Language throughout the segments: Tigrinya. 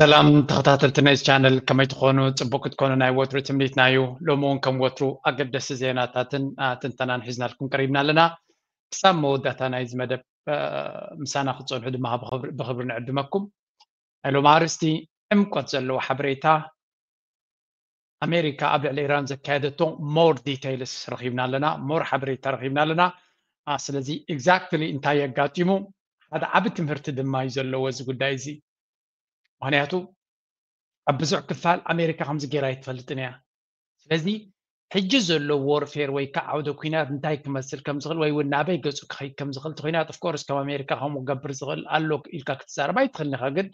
ሰላም ተኸታተልቲ ናይዚ ቻነል፣ ከመይ ትኾኑ? ጽቡቅ ክትኮኑ ናይ ወትሩ ትምኒትና እዩ። ሎሚ እውን ከም ወትሩ ኣገደስቲ ዜናታትን ትንተናን ሒዝናልኩም ቀሪብና ኣለና። ክሳብ መወዳእታ ናይዚ መደብ ምሳና ክትጸንሑ ድማ ብኽብሪ ንዕድመኩም። ናይ ሎሚ ኣርእስቲ ዕምቆት ዘለዎ ሓበሬታ፣ ኣሜሪካ ኣብ ልዕሊ ኢራን ዘካየደቶ more details ረኺብና ኣለና፣ more ሓበሬታ ረኺብና ኣለና። ስለዚ exactly እንታይ የጋጢሙ፣ ሓደ ዓቢ ትምህርቲ ድማ እዩ ዘለዎ እዚ ጉዳይ እዚ። ምኽንያቱ ኣብ ብዙሕ ክፋል ኣሜሪካ ከምዚ ገይራ ኣይትፈልጥን እያ። ስለዚ ሕጂ ዘሎ warfare ወይ ከዓ ዓውደ ኲናት እንታይ ክመስል ከም ዝኽእል ወይ እውን ናበይ ገጹ ክኸይድ ከም ዝኽእል እቲ ኲናት of course ከም ኣሜሪካ ከምኡ ክገብር ዝኽእል ኣሎ ኢልካ ክትዛረብ ኣይትኽእልን ኢኻ። ግን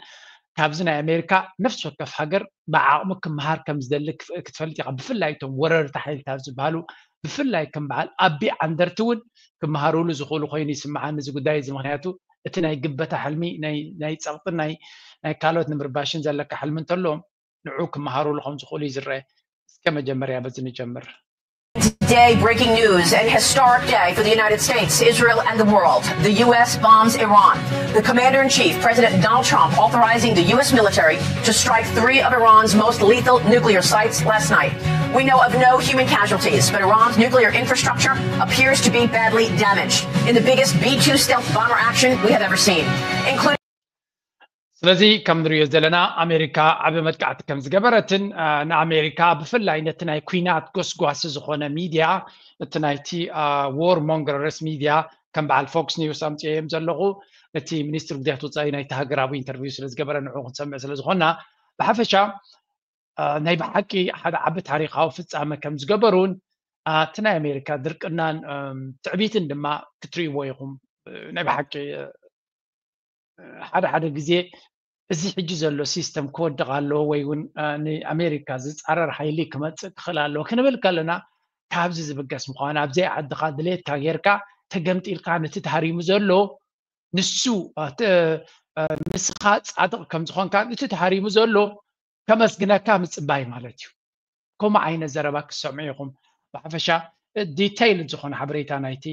ካብዚ ናይ ኣሜሪካ ነፍሲ ወከፍ ሃገር ብዓቕሙ ክመሃር ከም ዝደሊ ክትፈልጥ ኢኻ። ብፍላይ እቶም ወረርቲ ሓይልታት ዝበሃሉ ብፍላይ ከም በዓል ኣቢ ዓንደርቲ እውን ክመሃሩሉ ዝኽእሉ ኮይኑ ይስምዓኒ እዚ ጉዳይ እዚ። ምኽንያቱ እቲ ናይ ግበታ ሕልሚ ናይ ጸቕጥን ናይ ካልኦት ንምርባሽን ዘለካ ሕልሚ እንተለዎም ንዑ ክመሃሩሉ ከም ዝኽእሉ እዩ ዝረአ። እስከ መጀመርያ በዚ ንጀምር። Today, breaking news and historic day for the United States, Israel, and the world. The U S bombs Iran. The commander in chief, President Donald Trump, authorizing the U S military to strike three of Iran's most lethal nuclear sites last night. We know of no human casualties, but Iran's nuclear infrastructure appears to be badly damaged in the biggest B two stealth bomber action we have ever seen, including ስለዚ ከም ንሪኦ ዘለና ኣሜሪካ ዓቢ መጥቃዕቲ ከም ዝገበረትን ንኣሜሪካ ብፍላይ ነቲ ናይ ኲናት ጎስጓሲ ዝኾነ ሚድያ እቲ ናይቲ war mongers ሚድያ ከም በዓል ፎክስ ኒውስ ኣምፅኦ እዮም ዘለኹ። እቲ ሚኒስትር ጉዳያት ወፃኢ ናይቲ ሃገር ኣብኡ ኢንተርቪው ስለ ዝገበረ ንዑ ክንሰምዕ ስለ ዝኾንና ብሓፈሻ ናይ ብሓቂ ሓደ ዓቢ ታሪኻዊ ፍጻመ ከም ዝገበሩን እቲ ናይ ኣሜሪካ ድርቅናን ትዕቢትን ድማ ክትርእይዎ ኢኹም። ናይ ብሓቂ ሓደ ሓደ ግዜ እዚ ሕጂ ዘሎ ሲስተም ክወድቕ ኣለዎ ወይ እውን ንኣሜሪካ ዝፃረር ሓይሊ ክመፅእ ክኽእል ኣለዎ ክንብል ከለና ካብዚ ዝብገስ ምዃኑ ኣብ ዘይዓድኻ ድሌትካ ጌርካ ተገምጢልካ ነቲ ተሃሪሙ ዘሎ ንሱ ንስኻ ፃድቕ ከም ዝኾንካ እቲ ተሃሪሙ ዘሎ ከመስግነካ ምፅባይ ማለት እዩ። ከምኡ ዓይነት ዘረባ ክትሰምዑ ኢኹም። ብሓፈሻ ዲተይል ዝኾነ ሓበሬታ ናይቲ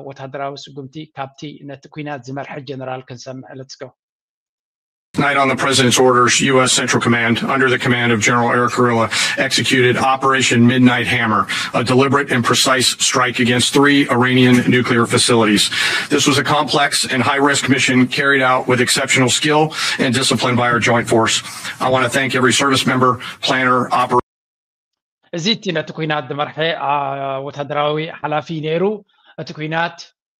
ወታደራዊ ስጉምቲ ካብቲ ነቲ ኲናት ዝመርሐ ጀነራል ክንሰምዕ። Let's go. Night on the president's orders, U S Central Command, under the command of General Eric Kurilla, executed Operation Midnight Hammer, a deliberate and precise strike against three Iranian nuclear facilities. This was a complex and high-risk mission carried out with exceptional skill and discipline by our joint force. I want to thank every service member, planner, operator, እዚ እቲ ነቲ ኲናት ዝመርሐ ወታደራዊ ሓላፊ ነይሩ። እቲ ኲናት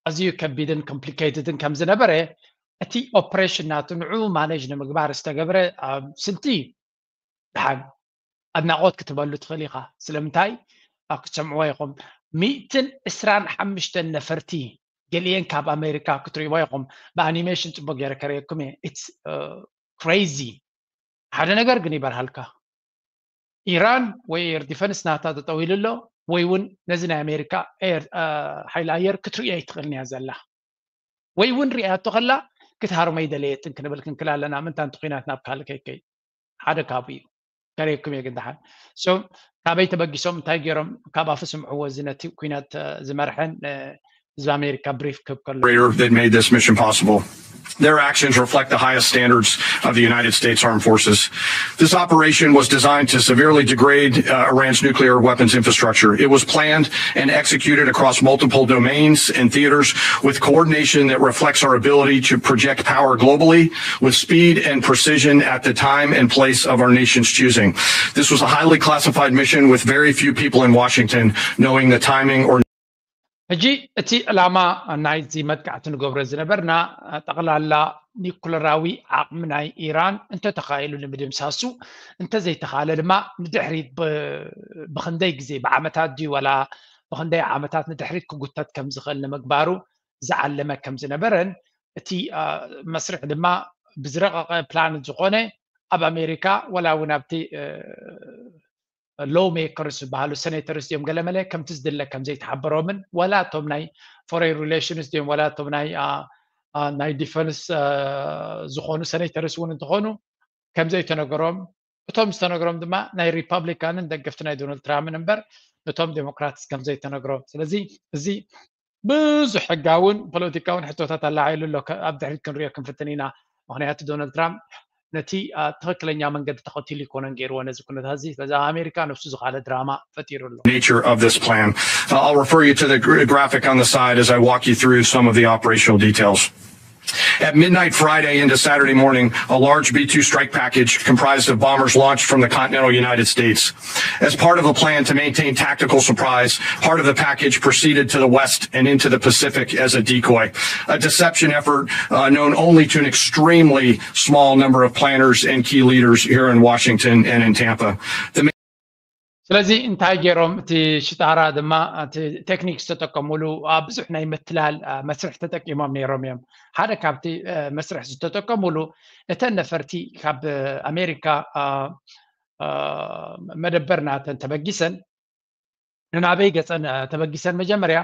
ኣዝዩ ከቢድን ኮምፕሊኬትድን ከም ዝነበረ እቲ ኦፕሬሽን ናቱ ንዑ ማኔጅ ንምግባር ዝተገብረ ስልቲ ደሓን ኣድናቖት ክትበሉ ትኽእል ኢኻ። ስለምንታይ ክትሰምዕዎ ኢኹም። ሚእትን ዕስራን ሓሙሽተን ነፈርቲ ገሊአን ካብ ኣሜሪካ ክትርእይዎ ኢኹም። ብኣኒሜሽን ፅቡቅ ገይረ ከርእየኩም እየ። It's crazy። ሓደ ነገር ግን ይበርሃልካ። ኢራን ወይ ኤር ዲፈንስ ናታ ተጠዊሉ ኣሎ ወይ እውን ነዚ ናይ ኣሜሪካ ሓይሊ ኣየር ክትርእዮ ኣይትኽእልን እያ ዘላ። ወይ እውን ርእያቶ ከላ ክትሃርሞ ይደለየትን ክንብል ክንክል ኣለና። ምንታ እንተ ኲናት ናብ ካልእ ከይከይ ሓደ ካብኡ እዩ። ከርእየኩም እየ ግን ደሓን። So ካበይ ተበጊሶም እንታይ ገይሮም ካብ ኣፉ ስምዕዎ እዚ ነቲ ኲናት ዝመርሐን ህዝቢ ኣሜሪካ ብሪፍ ክህብ ከሎ። That made this mission possible. Their actions reflect the highest standards of the United States Armed Forces. This operation was designed to severely degrade uh, Iran's nuclear weapons infrastructure. It was planned and executed across multiple domains and theaters with coordination that reflects our ability to project power globally with speed and precision at the time and place of our nation's choosing. This was a highly classified mission with very few people in Washington knowing the timing or ሕጂ እቲ ዕላማ ናይዚ መጥቃዕቲ ንገብሮ ዝነበርና ጠቕላላ ኒኩለራዊ ዓቕሚ ናይ ኢራን እንተተኻኢሉ ንምድምሳሱ እንተዘይተኻለ ድማ ንድሕሪት ብክንደይ ግዜ ብዓመታት ድዩ ዋላ ብክንደይ ዓመታት ንድሕሪት ክጉተት ከም ዝኽእል ንምግባሩ ዝዓለመ ከም ዝነበረን እቲ መስርሕ ድማ ብዝረቐቐ ፕላን ዝኾነ ኣብ ኣሜሪካ ዋላ እውን ኣብቲ ሎው ሜከርስ ዝበሃሉ ሴኔተርስ ድዮም ገለመለ ከምቲ ዝድለ ከም ዘይተሓበሮምን ዋላ እቶም ናይ ፎሬን ሪሌሽንስ ድዮም ዋላ እቶም ናይ ናይ ዲፈንስ ዝኾኑ ሴኔተርስ እውን እንትኾኑ ከም ዘይተነገሮም እቶም ዝተነገሮም ድማ ናይ ሪፐብሊካንን ደገፍቲ ናይ ዶናልድ ትራምፕን እምበር ነቶም ዴሞክራትስ ከም ዘይተነግሮም። ስለዚ እዚ ብዙሕ ሕጋውን ፖለቲካውን ሕቶታት ኣላዓይሉ ኣሎ። ኣብ ድሕሪት ክንሪኦ ክንፍትን ኢና። ምክንያቱ ዶናልድ ትራምፕ ነቲ ትክክለኛ መንገዲ ተኸቲሉ ይኮነን ገይርዎ ነዚ ኩነታት እዚ። ስለዚ ኣሜሪካ ነብሱ ዝካለ ድራማ ፈጢሩ ኣሎ። Nature of this plan. Uh, I'll refer you to the graphic on the side as I walk you through some of the operational details. At midnight Friday into Saturday morning, a large B two strike package comprised of bombers launched from the continental United States. As part of a plan to maintain tactical surprise, part of the package proceeded to the west and into the Pacific as a decoy, a deception effort uh, known only to an extremely small number of planners and key leaders here in Washington and in Tampa. The ስለዚ እንታይ ገይሮም? እቲ ሽጣራ ድማ እቲ ቴክኒክ ዝተጠቀሙሉ ኣብ ብዙሕ ናይ ምትላል መስርሕ ተጠቂሞም ነይሮም እዮም። ሓደ ካብቲ መስርሕ ዝተጠቀሙሉ እተን ነፈርቲ ካብ ኣሜሪካ መደበር ናተን ተበጊሰን ንናበይ ገፀን ተበጊሰን? መጀመርያ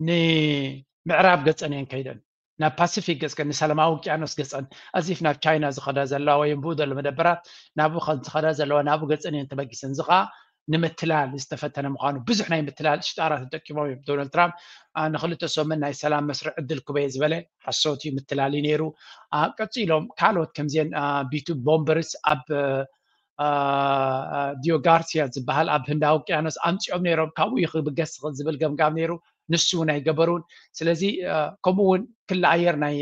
ንምዕራብ ገፀን እየን ከይደን፣ ናብ ፓሲፊክ ገፀን፣ ንሰላማዊ ውቅያኖስ ገፀን፣ ኣዚፍ ናብ ቻይና ዝኸዳ ዘለዋ ወይም ብኡ ዘሎ መደበራት ናብኡ ዝኸዳ ዘለዋ ናብኡ ገፀን እየን ተበጊሰን። እዚ ከዓ ንምትላል ዝተፈተነ ምዃኑ ብዙሕ ናይ ምትላል ሽጣራ ተጠቂሞም እዮም። ዶናልድ ትራምፕ ንክልተ ሰሙን ናይ ሰላም መስርዕ ዕድል ክበየ ዝበለ ሓሶት እዩ፣ ምትላል እዩ ነይሩ። ቀፂሎም ካልኦት ከምዚአን ቢቱ ቦምበርስ ኣብ ዲዮ ጋርሲያ ዝበሃል ኣብ ህንዳዊ ውቅያኖስ ኣምፂኦም ነይሮም። ካብኡ እዩ ክብገስ ዝብል ገምጋም ነይሩ። ንሱ እውን ኣይገበሩን። ስለዚ ከምኡ እውን ክሊ ኣየር ናይ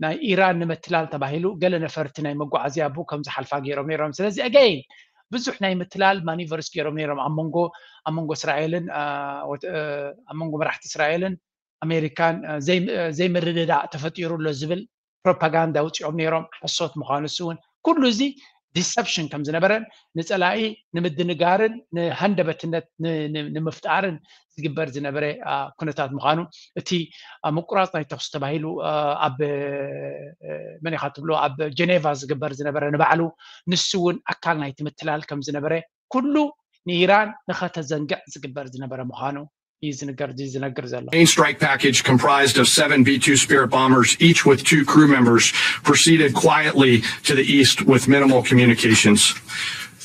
ናይ ኢራን ንምትላል ተባሂሉ ገለ ነፈርቲ ናይ መጓዓዝያ ብኡ ከም ዝሓልፋ ገይሮም ነይሮም። ስለዚ ኣገይን ብዙሕ ናይ ምትላል ማኒቨርስ ገይሮም ነይሮም ኣብ መንጎ ኣብ መንጎ እስራኤልን ኣብ መንጎ መራሕቲ እስራኤልን ኣሜሪካን ዘይምርድዳእ ተፈጢሩ ኣሎ ዝብል ፕሮፓጋንዳ ኣውፂኦም ነይሮም። ሓሶት ምዃኑ እሱ እውን ኩሉ እዚ ዲሰፕሽን ከም ዝነበረን ንፀላኢ ንምድንጋርን ንሃንደበትነት ንምፍጣርን ዝግበር ዝነበረ ኩነታት ምዃኑ እቲ ምቁራፅ ናይ ተኩሲ ተባሂሉ ኣብ መን ኢኻ ትብሎ ኣብ ጀኔቫ ዝግበር ዝነበረ ንባዕሉ ንሱ እውን ኣካል ናይቲ ምትላል ከም ዝነበረ ኩሉ ንኢራን ንኸተዘንግዕ ዝግበር ዝነበረ ምዃኑ እዩ ዝንገር ዝነግር ዘሎ። Main strike package comprised of seven B two Spirit bombers, each with two crew members, proceeded quietly to the east with minimal communications.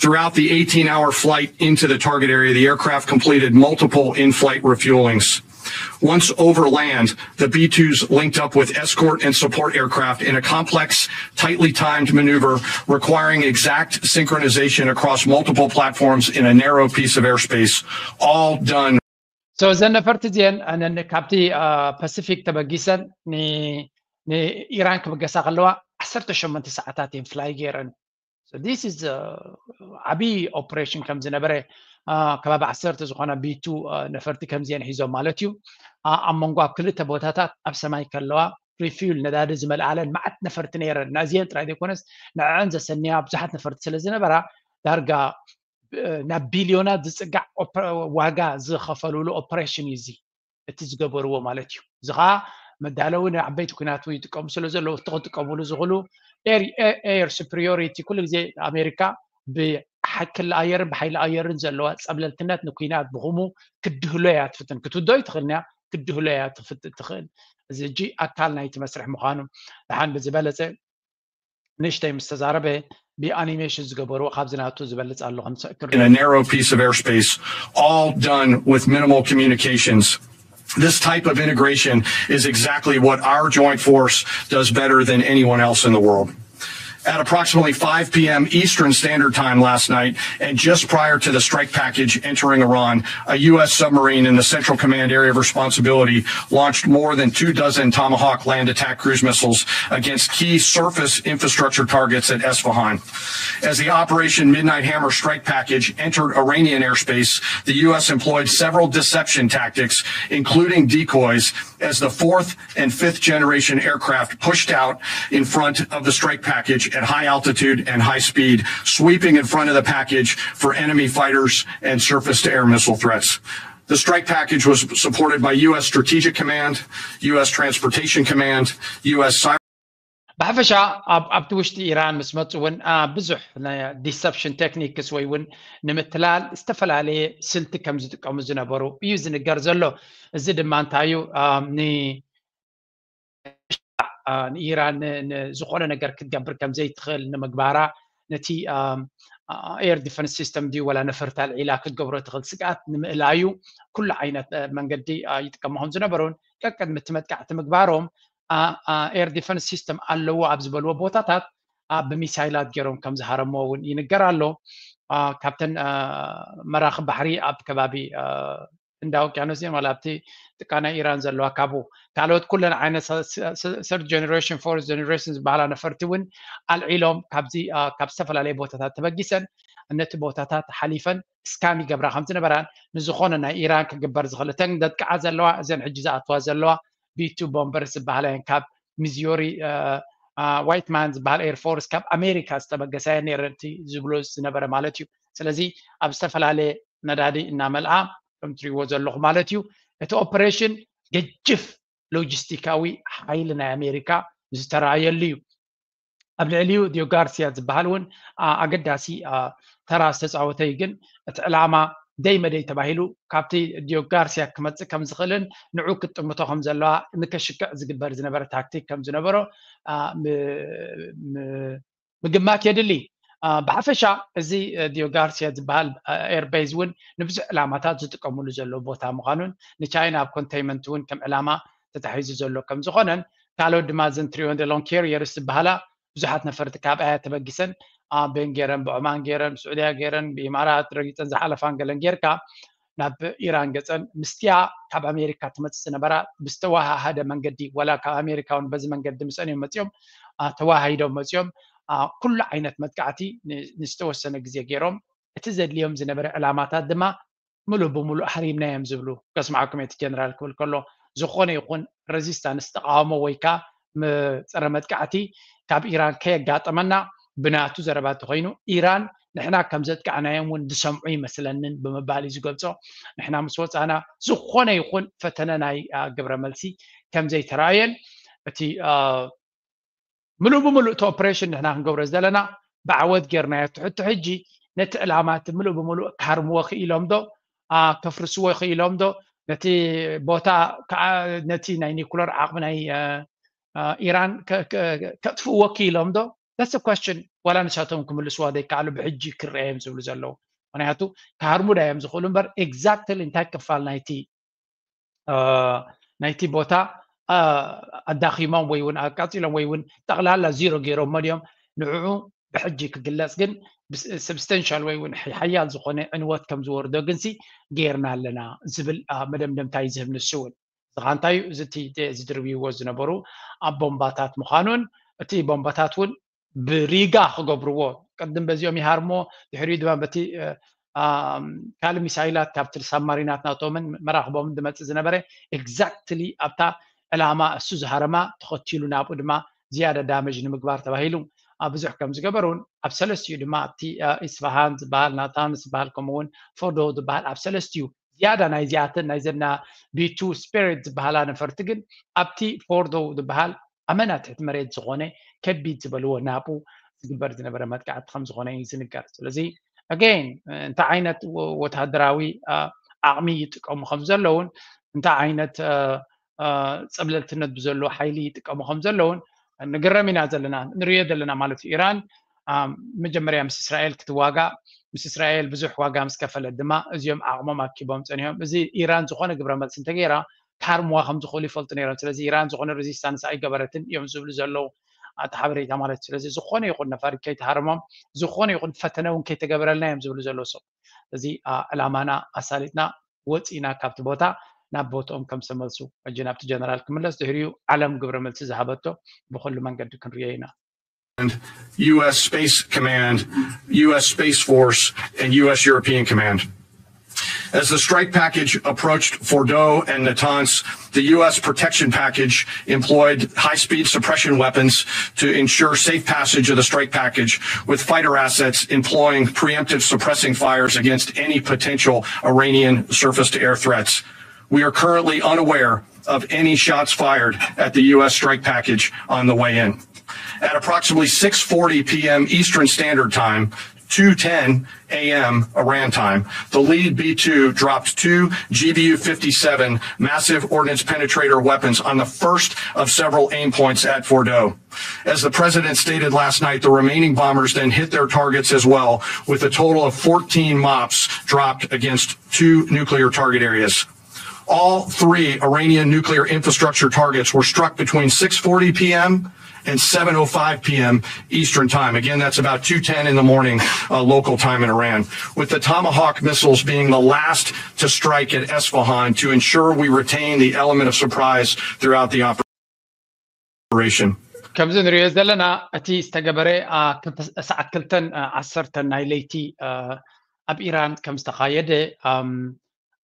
Throughout the eighteen-hour flight into the target area, the aircraft completed multiple in-flight refuelings. Once over land, the B twos linked up with escort and support aircraft in a complex, tightly timed maneuver requiring exact synchronization across multiple platforms in a narrow piece of airspace, all done so እዘን ነፈርቲ እዚአን ካብቲ ፓሲፊክ ተበጊሰን ንኢራን ክብገሳ ከለዋ ዓሰርተ ሸሞንተ ሰዓታት እየን ፍላይ ገይረን። This is ዓብዪ ኦፕሬሽን ከም ዝነበረ ከባቢ ዓሰርተ ዝኾና ቢቱ ነፈርቲ ከምዚአን ሒዞም ማለት እዩ። ኣብ መንጎ ኣብ ክልተ ቦታታት ኣብ ሰማይ ከለዋ ሪፊል ነዳዲ ዝመልኣለን መዓት ነፈርቲ ነይረን። ናዚአን ጥራይ ዘይኮነስ ንዐን ዘሰንያ ብዙሓት ነፈርቲ ስለ ዝነበራ ዳርጋ ናብ ቢልዮናት ዝፅጋዕ ዋጋ ዝኸፈልሉ ኦፕሬሽን እዩ እዚ እቲ ዝገበርዎ ማለት እዩ። እዚ ከዓ መዳለዊ ንዓበይቲ ኩናት ይጥቀሙ ስለ ዘለዉ እቲ ክጥቀምሉ ዝኽእሉ ኤር ሱፕሪዮሪቲ ኩሉ ግዜ ኣሜሪካ ብክሊ ኣየርን ብሓይሊ ኣየርን ዘለዋ ፀብለልትነት ንኩናት ብኹሙ ክድህሎ እያ ትፍትን ክትውዶ ይትኽእል እያ ክድህሎ እያ ትኽእል። እዚ ሕጂ ኣካል ናይቲ መስርሕ ምዃኑ ደሓን ብዝበለፀ ንእሽተይ ምስ ተዛረበ ብኣኒሜሽን ዝገበርዎ ካብዚ ናቱ ዝበልፅ ኣሎ ከም in a narrow piece of airspace, all done with minimal communications. This type of integration is exactly what our joint force does better than anyone else in the world. At approximately five p.m. Eastern Standard Time last night, and just prior to the strike package entering Iran, a U S submarine in the Central Command Area of Responsibility launched more than two dozen Tomahawk land attack cruise missiles against key surface infrastructure targets at Esfahan. As the Operation Midnight Hammer strike package entered Iranian airspace, the U S employed several deception tactics, including decoys, as the fourth and fifth generation aircraft pushed out in front of the strike package at high altitude and high speed, sweeping in front of the package for enemy fighters and surface to air missile threats. The strike package was supported by U S Strategic Command, U S Transportation Command, U S Cyber. ብሓፈሻ ኣብቲ ውሽጢ ኢራን ምስ መፁ እውን ብዙሕ ዲሰፕሽን ቴክኒክስ ወይ እውን ንምትላል ዝተፈላለየ ስልቲ ከም ዝጥቀሙ ዝነበሩ እዩ ዝንገር ዘሎ። እዚ ድማ እንታይ እዩ ንኢራን ዝኾነ ነገር ክትገብር ከም ዘይትኽእል ንምግባራ ነቲ ኤር ዲፈንስ ሲስተም ድዩ ወላ ነፈርቲ ኣልዒላ ክትገብሮ ትኽእል ስግኣት ንምእላዩ ኩሉ ዓይነት መንገዲ ይጥቀሙ ከም ዝነበሩን ቀቅድሚ እቲ መጥቃዕቲ ምግባሮም ኤር ዲፈንስ ሲስተም ኣለዎ ኣብ ዝበልዎ ቦታታት ብሚሳይላት ገይሮም ከም ዝሃረምዎ እውን ይንገር ኣሎ። ካብተን መራኽብ ባሕሪ ኣብ ከባቢ ህንዳዊ ውቅያኖስ እየን ዋላ ኣብቲ ጥቃ ናይ ኢራን ዘለዋ ካብኡ ካልኦት ኩለን ዓይነት third generation fourth generation ዝበሃላ ነፈርቲ እውን ኣልዒሎም ካብዚ ካብ ዝተፈላለየ ቦታታት ተበጊሰን ነቲ ቦታታት ሓሊፈን ስካን ይገብራ ከም ዝነበራን ንዝኾነ ናይ ኢራን ክግበር ዝኽእል እተን ዘጥቅዓ ዘለዋ እዘን ሕጂ ዝኣትዋ ዘለዋ ቢቱ ቦምበርስ ዝበሃላ እየን ካብ ሚዝዮሪ ዋይትማን ዝበሃል ኤርፎርስ ካብ ኣሜሪካ ዝተበገሳ እየን ነይረን እቲ ዝብሎ ዝነበረ ማለት እዩ። ስለዚ ኣብ ዝተፈላለየ ነዳዲ እናመልኣ ከም ትሪእዎ ዘለኹ ማለት እዩ። እቲ ኦፕሬሽን ገጅፍ ሎጂስቲካዊ ሓይሊ ናይ ኣሜሪካ ዝተረኣየሉ እዩ። ኣብ ልዕሊኡ ዲዮ ጋርሲያ ዝበሃል እውን ኣገዳሲ ተራ ዝተፃወተ እዩ። ግን እቲ ዕላማ ደይ መደይ ተባሂሉ ካብቲ ዲዮ ጋርሲያ ክመፅእ ከም ዝኽእልን ንዑ ክትጥምቶ ከም ዘለዋ ንከሽክዕ ዝግበር ዝነበረ ታክቲክ ከም ዝነበሮ ምግማት የድሊ። ብሓፈሻ እዚ ዲዮ ጋርሲያ ዝበሃል ኤርቤዝ እውን ንብዙሕ ዕላማታት ዝጥቀምሉ ዘለዉ ቦታ ምዃኑን ንቻይና ኣብ ኮንቴይመንት እውን ከም ዕላማ ተታሒዙ ዘሎ ከም ዝኾነን ካልኦት ድማ እዘን ትሪዮ ዘለኹም ካሪየርስ ዝበሃላ ብዙሓት ነፈርቲ ካብኣ ተበጊሰን ቤን ገይረን ብዑማን ገይረን ብስዑድያ ገይረን ብኢማራት ረጊፀን ዝሓለፋን ገለን ጌርካ ናብ ኢራን ገፀን ምስቲያ ካብ ኣሜሪካ ትመፅእ ዝነበራ ብዝተወሃሃደ መንገዲ ወላ ካብ ኣሜሪካ እውን በዚ መንገዲ ምስአን እዮም መፂኦም ተወሃሂዶም መፂኦም ኩሉ ዓይነት መጥቃዕቲ ንዝተወሰነ ግዜ ገይሮም እቲ ዘድልዮም ዝነበረ ዕላማታት ድማ ምሉእ ብምሉእ ሃሪምናዮም ዝብሉ ከስምዓኩም እቲ ጀነራል ክብል ከሎ ዝኾነ ይኹን ረዚስታንስ ተቃውሞ ወይ ከዓ ፀረ መጥቃዕቲ ካብ ኢራን ከየጋጠመና ብናቱ ዘረባ እንተኮይኑ ኢራን ንሕና ከም ዘጥቃዕናዮም እውን ዝሰምዑ ይመስለንን ብምባል እዩ ዝገልፆ። ንሕና ምስ ወፃና ዝኾነ ይኹን ፈተነ ናይ ግብረ መልሲ ከም ዘይተራእየን እቲ ምሉእ ብምሉእ እቲ ኦፕሬሽን ንሕና ክንገብሮ ዘለና ብዓወት ጌርናዮ ትሕቲ ሕጂ ነቲ ዕላማ እቲ ምሉእ ብምሉእ ክሃርምዎ ክኢሎም ዶ ከፍርስዎ ክኢሎም ዶ ነቲ ቦታ ከዓ ነቲ ናይ ኒኩለር ዓቕሚ ናይ ኢራን ከጥፍእዎ ክኢሎም ዶ that's question ዋላ ንሳቶም ክምልስዋ ዘይከኣሉ ብሕጂ ክረአዮም ዝብሉ ዘለዉ ምክንያቱ ክሃርሙ ዳዮም ዝኽእሉ እምበር exactly እንታይ ክፋል ናይቲ ናይቲ ቦታ ኣዳኺሞም ወይ እውን ኣቃፂሎም ወይ እውን ጠቕላላ ዚሮ ገይሮሞ ድዮም ንዕዑ ብሕጂ ክግለፅ ግን substantial ወይ እውን ሓያል ዝኾነ ዕንወት ከም ዝወርዶ ግንሲ ገይርና ኣለና ዝብል መደምደምታ እዩ ዝህብ ንሱ እውን ዝኻ እንታይ እዩ እዚ ዝድርብይዎ ዝነበሩ ኣብ ቦምባታት ምዃኑን እቲ ቦምባታት እውን ብሪጋ ክገብርዎ ቅድም በዚኦም ይሃርሞ ድሕሪኡ ድማ በቲ ካልእ ሚሳይላት ካብቲ ሳብማሪናት ናቶምን መራኽቦምን ዝመፅእ ዝነበረ exactly ኣብታ ዕላማ እሱ ዝሃረማ ተኸቲሉ ናብኡ ድማ ዝያዳ ዳመጅ ንምግባር ተባሂሉ ብዙሕ ከም ዝገበሩን ኣብ ሰለስቲኡ ድማ ኣብቲ ኢስፋሃን ዝበሃል ናታንስ ዝበሃል ከምኡውን ፎርዶ ዝበሃል ኣብ ሰለስቲኡ ዝያዳ ናይዚኣተን ናይ ዘና ቢቱ ስፒሪት ዝበሃላ ነፈርቲ ግን ኣብቲ ፎርዶ ዝበሃል ኣመና ትሕቲ መሬት ዝኾነ ከቢድ ዝበልዎ ናብኡ ዝግበር ዝነበረ መጥቃዕቲ ከም ዝኾነ እዩ ዝንገር። ስለዚ ኣገይን እንታይ ዓይነት ወታደራዊ ዓቕሚ ይጥቀሙ ከም ዘለውን እንታይ ዓይነት ፀብለልትነት ብዘለዎ ሓይሊ ይጥቀሙ ከም ዘለውን ንግረም ኢና ዘለና ንሪኦ ዘለና ማለት እዩ። ኢራን መጀመርያ ምስ እስራኤል ክትዋጋእ ምስ እስራኤል ብዙሕ ዋጋ ምስ ከፈለት ድማ እዚኦም ዓቕሞም ኣኪቦም ፀኒሖም። እዚ ኢራን ዝኾነ ግብረ መልሲ እንተገይራ ክሃርምዋ ከም ዝኽእሉ ይፈልጡ ነይሮም። ስለዚ ኢራን ዝኾነ ሬዚስታንስ ኣይገበረትን እዮም ዝብሉ ዘለዉ ኣቲ ሓበሬታ ማለት እዩ። ስለዚ ዝኾነ ይኹን ነፋሪት ከይተሃረሞም ዝኾነ ይኹን ፈተነ እውን ከይተገበረልና እዮም ዝብሉ ዘለዉ ሰብ እዚ ዕላማና ኣሳሊጥና ወፂእና ካብቲ ቦታ ናብ ቦትኦም ከም ዝተመልሱ ሕጂ ናብቲ ጀነራል ክምለስ ድሕሪኡ ዓለም ግብረ መልሲ ዝሃበቶ ብኩሉ መንገዲ ክንሪኦ ኢና። U.S. Space Command, U.S. Space Force, and U.S. European Command. As the strike package approached Fordo and Natanz, the U.S. protection package employed high speed suppression weapons to ensure safe passage of the strike package, with fighter assets employing preemptive suppressing fires against any potential Iranian surface to air threats. We are currently unaware of any shots fired at the U.S. strike package on the way in. At approximately six forty p.m. Eastern Standard Time, two ten a.m. Iran time, the lead B two dropped two G B U fifty-seven massive ordnance penetrator weapons on the first of several aim points at Fordo. As the president stated last night, the remaining bombers then hit their targets as well, with a total of fourteen MOPs dropped against two nuclear target areas. All three Iranian nuclear infrastructure targets were struck between six forty p.m. and seven oh five p.m. Eastern Time. Again, that's about two ten in the morning, uh, local time in Iran. With the Tomahawk missiles being the last to strike at Esfahan to ensure we retain the element of surprise throughout the operation. ከምዚ ንሪኦ ዘለና እቲ ዝተገበረ ሰዓት ክልተን ዓሰርተን ናይ ለይቲ ኣብ ኢራን ከም ዝተኻየደ፣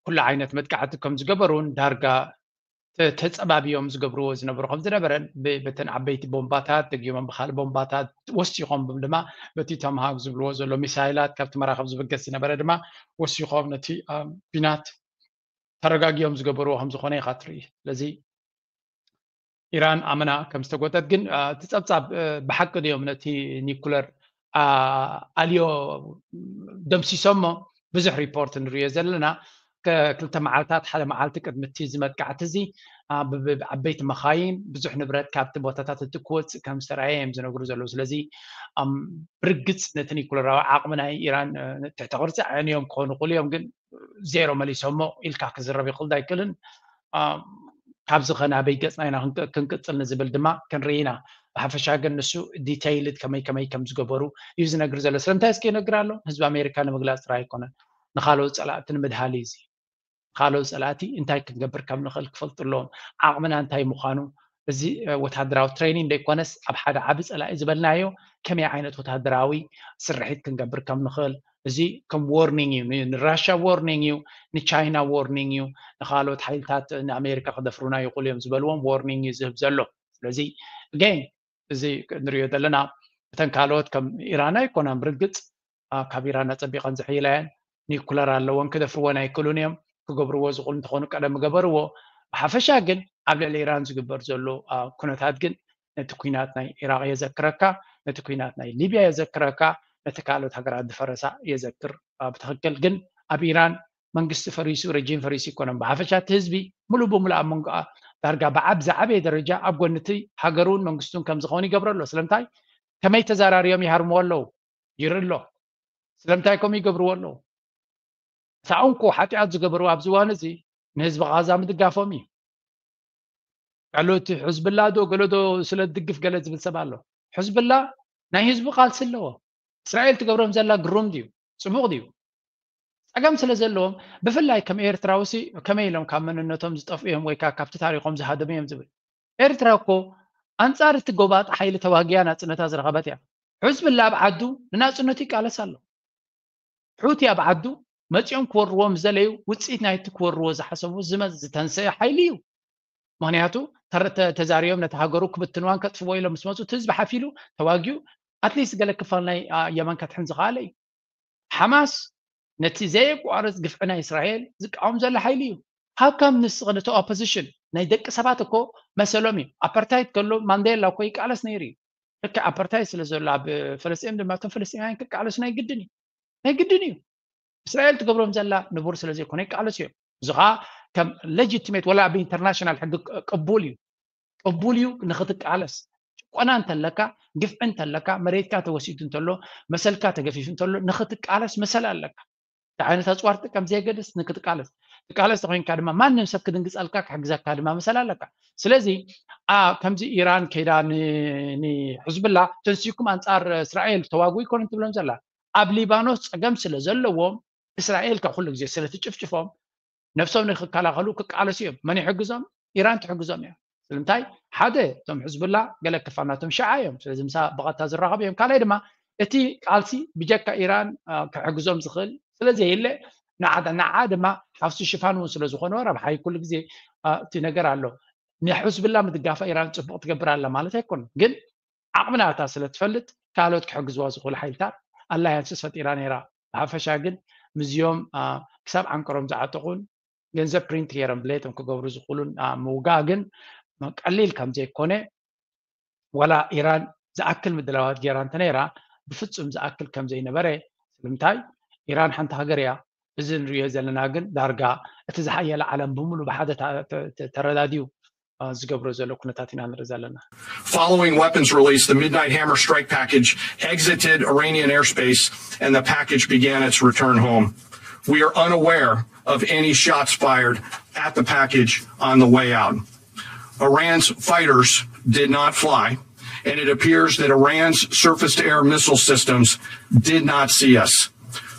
ኩሉ ዓይነት መጥቃዕቲ ከም ዝገበሩን ዳርጋ ተጸባቢዮም ዝገብርዎ ዝነበሩ ከም ዝነበረን፣ በተን ዓበይቲ ቦምባታት ደጊሞም ብካልእ ቦምባታት ወሲኾም ድማ በቲ ቶማሃውክ ዝብልዎ ዘሎ ሚሳይላት ካብቲ መራኸብ ዝብገስ ዝነበረ ድማ ወሲኾም ነቲ ኲናት ተረጋጊዮም ዝገበርዎ ከም ዝኾነ ኢኻ ትርኢ። ስለዚ ኢራን ኣመና ከም ዝተጎተት ግን እቲ ጸብጻብ ብሓቂ ድዮም ነቲ ኒኩለር ኣልዮ ደምሲሶሞ? ብዙሕ ሪፖርት ንሪኦ ዘለና። ክልተ መዓልታት ሓደ መዓልቲ ቅድሚ እቲ እዚ መጥቃዕቲ እዚ ዓበይቲ መኻይን ብዙሕ ንብረት ካብቲ ቦታታት እቲ ክወፅእ ከም ዝተረኣየ እዮም ዝነግሩ ዘለዉ። ስለዚ ብርግፅ ነቲ ኒኩለራዊ ዓቕሚ ናይ ኢራን ትሕቲ ቅርፂ ኣዕንዮም ክኾኑ ይኽእሉ እዮም፣ ግን ዜሮ መሊሶሞ ኢልካ ክዝረብ ይኽእል ኣይክእልን። ካብዚ ኸ ናበይ ገፅና ኢና ክንቅፅል ንዝብል ድማ ክንርኢ ኢና። ብሓፈሻ ግን ንሱ ዲተይልድ ከመይ ከመይ ከም ዝገበሩ እዩ ዝነግር ዘሎ። ስለምንታይ እስኪ ይነግር ኣሎ? ህዝቢ ኣሜሪካ ንምግላፅ ጥራይ ኣይኮነን፣ ንካልኦት ፀላእቲ ንምድሃል እዩ። እዚ ካልኦት ፀላእቲ እንታይ ክንገብር ከም ንኽእል ክፈልጡ ኣለዎም። ዓቕምና እንታይ ምዃኑ፣ እዚ ወታደራዊ ትሬኒንግ ዘይኮነስ ኣብ ሓደ ዓቢ ፀላኢ ዝበልናዮ ከመይ ዓይነት ወታደራዊ ስርሒት ክንገብር ከም ንኽእል፣ እዚ ከም ዎርኒንግ እዩ። ንራሻ ዎርኒንግ እዩ፣ ንቻይና ዎርኒንግ እዩ፣ ንካልኦት ሓይልታት ንኣሜሪካ ክደፍሩና ይኽእሉ እዮም ዝበልዎም ዎርኒንግ እዩ ዝህብ ዘሎ። ስለዚ ገን እዚ ንሪኦ ዘለና እተን ካልኦት ከም ኢራን ኣይኮናን ብርግፅ ካብ ኢራን ኣፀቢቐን ዝሕይላ እየን። ኒኩለር ኣለወን፣ ክደፍርወን ኣይክእሉን እዮም። ክገብርዎ ዝኽእሉ እንተኾኑ ቀደም ገበርዎ። ብሓፈሻ ግን ኣብ ልዕሊ ኢራን ዝግበር ዘሎ ኩነታት ግን ነቲ ኩናት ናይ ኢራቅ የዘክረካ፣ ነቲ ኩናት ናይ ሊብያ የዘክረካ፣ ነቲ ካልኦት ሃገራት ዝፈረሳ የዘክር። ብትኽክል ግን ኣብ ኢራን መንግስቲ ፈሪሱ፣ ረጂም ፈሪሱ ይኮነን። ብሓፈሻ እቲ ህዝቢ ሙሉእ ብሙሉእ ኣብ መንጎ ዳርጋ ብዓብ ዝዓበየ ደረጃ ኣብ ጎኒ እቲ ሃገሩን መንግስቱን ከም ዝኾኑ ይገብሮ ኣሎ። ስለምንታይ? ከመይ ተዘራርዮም ይሃርምዎ ኣለዉ ይርኢ ኣሎ። ስለምንታይ ከምኡ ይገብርዎ ኣለዉ? እታ እንኮ ሓጢኣት ዝገበርዎ ኣብዚ እዋን እዚ ንህዝቢ ቃዛ ምድጋፎም እዩ። ቀሎ እቲ ሕዝብላ ዶ ገለ ዶ ስለ ዝድግፍ ገለ ዝብል ሰብ ኣሎ። ሕዝብላ ናይ ህዝቡ ቃልሲ ኣለዎ። እስራኤል ትገብሮም ዘላ ግሩም ድዩ? ፅቡቕ ድዩ? ፀገም ስለ ዘለዎም ብፍላይ ከም ኤርትራውሲ ከመይ ኢሎም ካብ መንነቶም ዝጠፍኡ እዮም ወይ ከዓ ካብቲ ታሪኾም ዝሃደሙ እዮም ዝብል። ኤርትራ እኮ ኣንፃር እቲ ጎባጥ ሓይሊ ተዋጊያ ናፅነታ ዝረኸበት እያ። ሕዝብላ ኣብ ዓዱ ንናፅነቱ ይቃለስ ኣሎ። ሑቲ ኣብ ዓዱ መፂኦም ክወርዎ ምስ ዘለዩ ውፅኢት ናይቲ ክወርዎ ዝሓሰቡ ዝመ ዝተንሰየ ሓይሊ እዩ። ምክንያቱ ተዛሪቦም ነቲ ሃገሩ ክብትንዋን ከጥፍዎ ኢሎም ምስ መፁ እቲ ህዝቢ ሓፊሉ ተዋጊኡ ኣትሊስት ገለ ክፋል ናይ የመን ከድሕን ዝኸኣለ እዩ። ሓማስ ነቲ ዘየቋርፅ ግፍዒ ናይ እስራኤል ዝቃወም ዘሎ ሓይሊ እዩ። ሃብካም ንስኽ ነቲ ኦፖዚሽን ናይ ደቂ ሰባት እኮ መሰሎም እዩ። ኣፓርታይድ ከሎ ማንዴላ እኮ ይቃለስ ነይሩ እዩ። ልክዕ ኣፓርታይድ ስለ ዘሎ ኣብ ፈለስጢን ድማ እቶም ፈለስጢናውያን ክቃለሱ ናይ ግድን እዩ። ናይ ግድን እዩ። እስራኤል ትገብሮም ዘላ ንቡር ስለ ዘይኮነ ይቃለሱ እዮም። እዚ ከዓ ከም ሌጂቲሜት ወላ ኣብ ኢንተርናሽናል ሕጊ ቅቡል እዩ። ቅቡል እዩ ንክትቃለስ። ጭቆና እንተለካ፣ ግፍዒ እንተለካ፣ መሬትካ ተወሲዱ እንተሎ፣ መሰልካ ተገፊፉ እንተሎ ንክትቃለስ መሰል ኣለካ። እንታይ ዓይነት ኣፅዋር ትጥቀም ዘይገድስ ንክትቃለስ። ትቃለስ ተኮይንካ ድማ ማንም ሰብ ክድንግፀልካ ክሕግዘካ ድማ መሰል ኣለካ። ስለዚ ከምዚ ኢራን ከይዳ ንሕዝብላ ተንሲኩም ኣንፃር እስራኤል ተዋጉ ይኮነ ትብሎም ዘላ። ኣብ ሊባኖስ ፀገም ስለ ዘለዎም እስራኤል ካብ ኩሉ ግዜ ስለ ትጭፍጭፎም ነብሶም ንክከላኸሉ ክቃለሱ እዮም። መን ይሕግዞም? ኢራን ትሕግዞም እያ። ስለምንታይ? ሓደ እቶም ሕዝብላ ገለ ክፋል ናቶም ሽዓ እዮም። ስለዚ ምሳ ብቐጥታ ዝራኸቡ እዮም። ካልኣይ ድማ እቲ ቃልሲ ብጀካ ኢራን ክሕግዞም ዝኽእል ስለዘየለ ንዓ ድማ ሓፍሱ ሽፋን እውን ስለ ዝኾነ ረብሓይ ኩሉ ግዜ እቲ ነገር ኣሎ። ንሕዝብላ ምድጋፋ ኢራን ፅቡቕ ትገብር ኣላ ማለት ኣይኮነን። ግን ዓቕሚ ናታ ስለ ትፈልጥ ካልኦት ክሕግዝዋ ዝኽእሉ ሓይልታት ኣላያንስስ ፈጢራ ነይራ። ብሓፈሻ ግን ምስዚኦም ክሳብ ዓንቀሮም ዝዓጠቑን ገንዘብ ፕሪንት ገይሮም ድሌቶም ክገብሩ ዝኽእሉን ምውጋእ ግን ቀሊል ከም ዘይኮነ ዋላ ኢራን ዝኣክል ምድላዋት ገይራ እንተነይራ ብፍፁም ዝኣክል ከም ዘይነበረ። ስለምንታይ? ኢራን ሓንቲ ሃገር እያ። እዚ ንሪኦ ዘለና ግን ዳርጋ እቲ ዝሓየለ ዓለም ብምሉ ብሓደ ተረዳድዩ ዝገብሮ ዘሎ ኩነታት ኢና ንርኢ ዘለና። Following weapons release, the Midnight Hammer strike package exited Iranian airspace and the package began its return home. We are unaware of any shots fired at the package on the way out. Iran's fighters did not fly. And it appears that Iran's surface to air missile systems did not see us.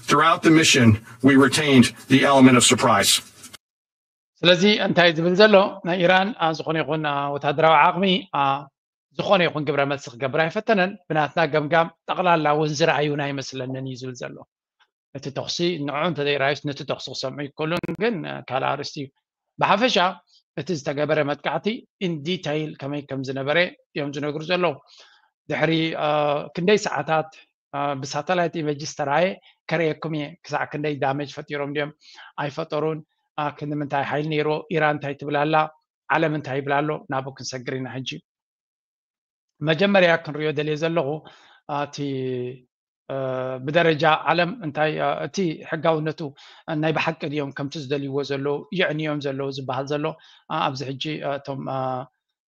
Throughout the mission, we retained the element of surprise. ስለዚ እንታይ ዝብል ዘሎ ናይ ኢራን ዝኾነ ይኹን ወታደራዊ ዓቕሚ ዝኾነ ይኹን ግብረ መልሲ ክገብር ኣይፈተነን። ብናትና ገምጋም ጠቕላላ እውን ዝረኣዩን ኣይመስለንን እዩ ዝብል ዘሎ። እቲ ተኹሲ ንዑ እንተዘይረኣዩስ ነቲ ተኹሲ ክሰምዑ ይከሉን ግን ካልእ ኣርእስቲ እዩ። ብሓፈሻ እቲ ዝተገበረ መጥቃዕቲ in detail ከመይ ከም ዝነበረ እዮም ዝነግሩ ዘለዉ። ድሕሪ ክንደይ ሰዓታት ብሳተላይት ኢመጅ ዝተረኣየ ከርእየኩም እየ። ክሳዕ ክንደይ ዳሜጅ ፈጢሮም ድዮም ኣይፈጠሩን፣ ክንዲ ምንታይ ሓይሊ ነይርዎ፣ ኢራን እንታይ ትብል ኣላ፣ ዓለም እንታይ ይብል ኣሎ፣ ናብኡ ክንሰግር ኢና ሕጂ። መጀመርያ ክንሪኦ ደልየ ዘለኹ እቲ ብደረጃ ዓለም እንታይ እቲ ሕጋውነቱ ናይ ብሓቂ ድዮም ከምቲ ዝደልይዎ ዘለዉ ይዕንዮም ዘለዉ ዝበሃል ዘሎ ኣብዚ ሕጂ እቶም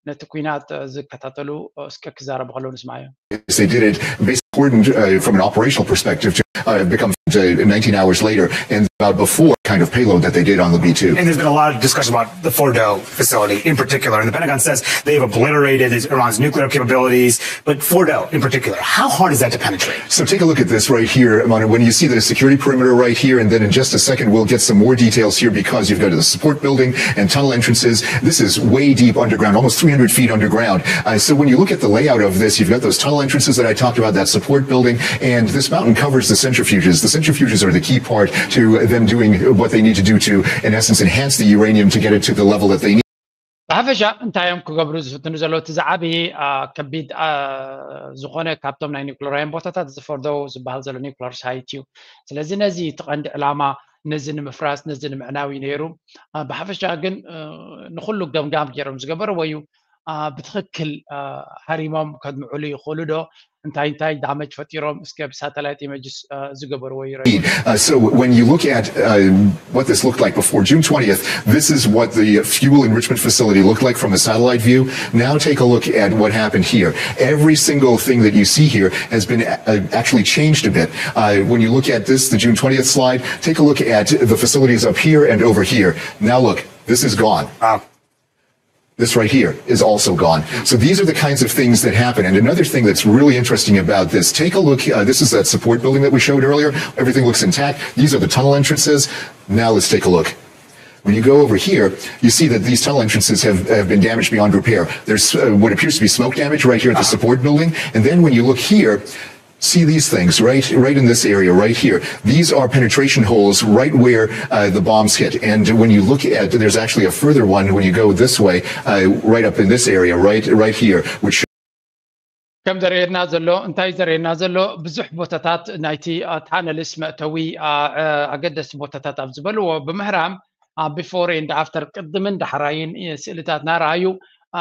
ነቲ ኲናት ዝከታተሉ እስከ ክዛረቡ ከለዉ ንስማዓዮም። They did it basically according to, uh, from an operational perspective to uh, become uh, nineteen hours later and about before kind of payload that they did on the B two. And there's been a lot of discussion about the Fordow facility in particular. And the Pentagon says they've obliterated Iran's nuclear capabilities, but Fordow in particular. How hard is that to penetrate? So take a look at this right here. When you see the security perimeter right here, and then in just a second we'll get some more details here because you've got the support building and tunnel entrances. This is way deep underground, almost three hundred feet underground. Uh, so when you look at the layout of this, you've got those tunnel entrances that I talked about, that support building, and this mountain covers the centrifuges. The centrifuges are the key part to them doing what they need to do to, in essence, enhance the uranium to get it to the level that they need. ብሓፈሻ እንታይ እዮም ክገብሩ ዝፍትኑ ዘለዉ? እቲ ዝዓብዪ ከቢድ ዝኾነ ካብቶም ናይ ኒውክለራውያን ቦታታት እዚ ፎርዶ ዝበሃል ዘሎ ኒውክለር ሳይት እዩ። ስለዚ ነዚ እቲ ቀንዲ ዕላማ ነዚ ንምፍራስ ነዚ ንምዕናው እዩ ነይሩ። ብሓፈሻ ግን ንኩሉ ገምጋም ገይሮም ዝገበርዎ እዩ። ብትኽክል ሃሪሞም ከድምዕሉ ይኽእሉ ዶ? እንታይ እንታይ ዳመጅ ፈጢሮም እስከ ብሳተላይት ኢመጅስ ዝገበርዎ ይረዩ። Uh, so when you look at uh, what this looked like before June twentieth, this is what the fuel enrichment facility looked like from a satellite view. Now take a look at what happened here. Every single thing that you see here has been uh, actually changed a bit. Uh, when you look at this, the June twentieth slide, take a look at the facilities up here and over here. Now look, this is gone. Wow. This right here is also gone. So these are the kinds of things that happen. And another thing that's really interesting about this, take a look. Uh, this is that support building that we showed earlier. Everything looks intact. These are the tunnel entrances. Now let's take a look. When you go over here, you see that these tunnel entrances have, have been damaged beyond repair. There's uh, what appears to be smoke damage right here at the support building. And then when you look here, see these things right right in this area right here. These are penetration holes right where uh, the bombs hit. And when you look at, there's actually a further one when you go this way, uh, right up in this area, right right here, which ከም ዘርእየና ዘሎ እንታይ ዘርእየና ዘሎ ብዙሕ ቦታታት ናይቲ ታነልስ መእተዊ ኣገደስቲ ቦታታት ኣብ ዝበልዎ ብምህራም before and after ቅድምን ዳሕራይን ስእልታት ናረኣዩ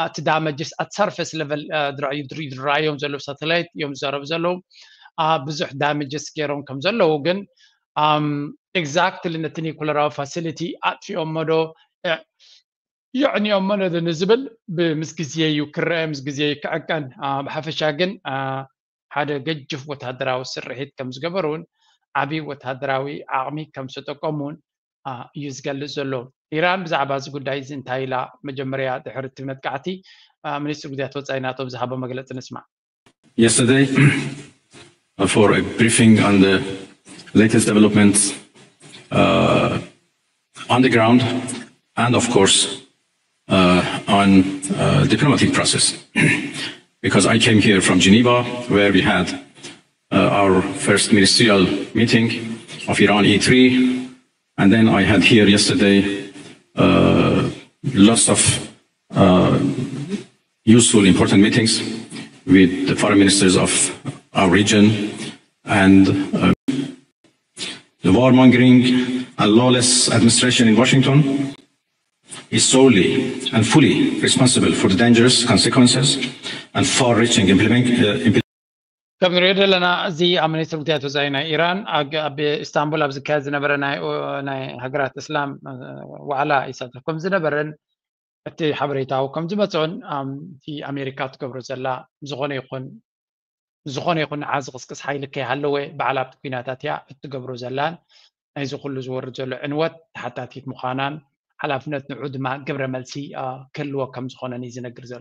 እቲ damages at surface level ዝረኣዩ ዝረኣዮም ዘለዉ ሳተላይት እዮም ዝዛረቡ ዘለዉ። ብዙሕ damages ገይሮም ከም ዘለዉ ግን exactly ነቲ ኒኩለራዊ facility ኣጥፊኦሞ ዶ የዕንዮሞ ዶ ንዝብል ምስ ግዜ እዩ ክረአ፣ ምስ ግዜ እዩ ክዕቀን። ብሓፈሻ ግን ሓደ ገጅፍ ወታደራዊ ስርሒት ከም ዝገበሩን ዓብዪ ወታደራዊ ዓቕሚ ከም ዝተጠቀሙን እዩ ዝገልጽ ዘሎ። ኢራን ብዛዕባ እዚ ጉዳይ እዚ እንታይ ኢላ? መጀመርያ ድሕሪ እቲ መጥቃዕቲ ሚኒስትሪ ጉዳያት ወጻኢ ናቶም ዝሃቦ መግለጺ ንስማዕ። Yesterday for a briefing on the latest developments uh, on the ground and of course uh, on uh, diplomatic process. Because I came here from Geneva where we had uh, our first ministerial meeting of Iran E three. And then I had here yesterday uh, lots of uh, useful, important meetings with the foreign ministers of our region. And uh, the warmongering and lawless administration in Washington is solely and fully responsible for the dangerous consequences and far-reaching implement, uh, implement ከም ንሪኦ ዘለና እዚ ኣብ ሚኒስትሪ ጉዳያት ወፃኢ ናይ ኢራን ኣብ ኢስታንቡል ኣብ ዝካየድ ዝነበረ ናይ ሃገራት እስላም ዋዕላ ይሳተፍ ከም ዝነበረን እቲ ሓበሬታዊ ከም ዝመፅኦን እቲ ኣሜሪካ ትገብሮ ዘላ ዝኾነ ይኹን ዝኾነ ይኹን ንዓ ዝቕስቅስ ሓይሊ ከይሃለወ ባዕላ ኣብቲ ኩናታት እያ እትገብሮ ዘላን ናይዚ ኩሉ ዝወርድ ዘሎ ዕንወት ተሓታቲት ምዃናን ሓላፍነት ንዑ ድማ ግብረ መልሲ ክህልዎ ከም ዝኾነን እዩ ዝነግር ዘሎ።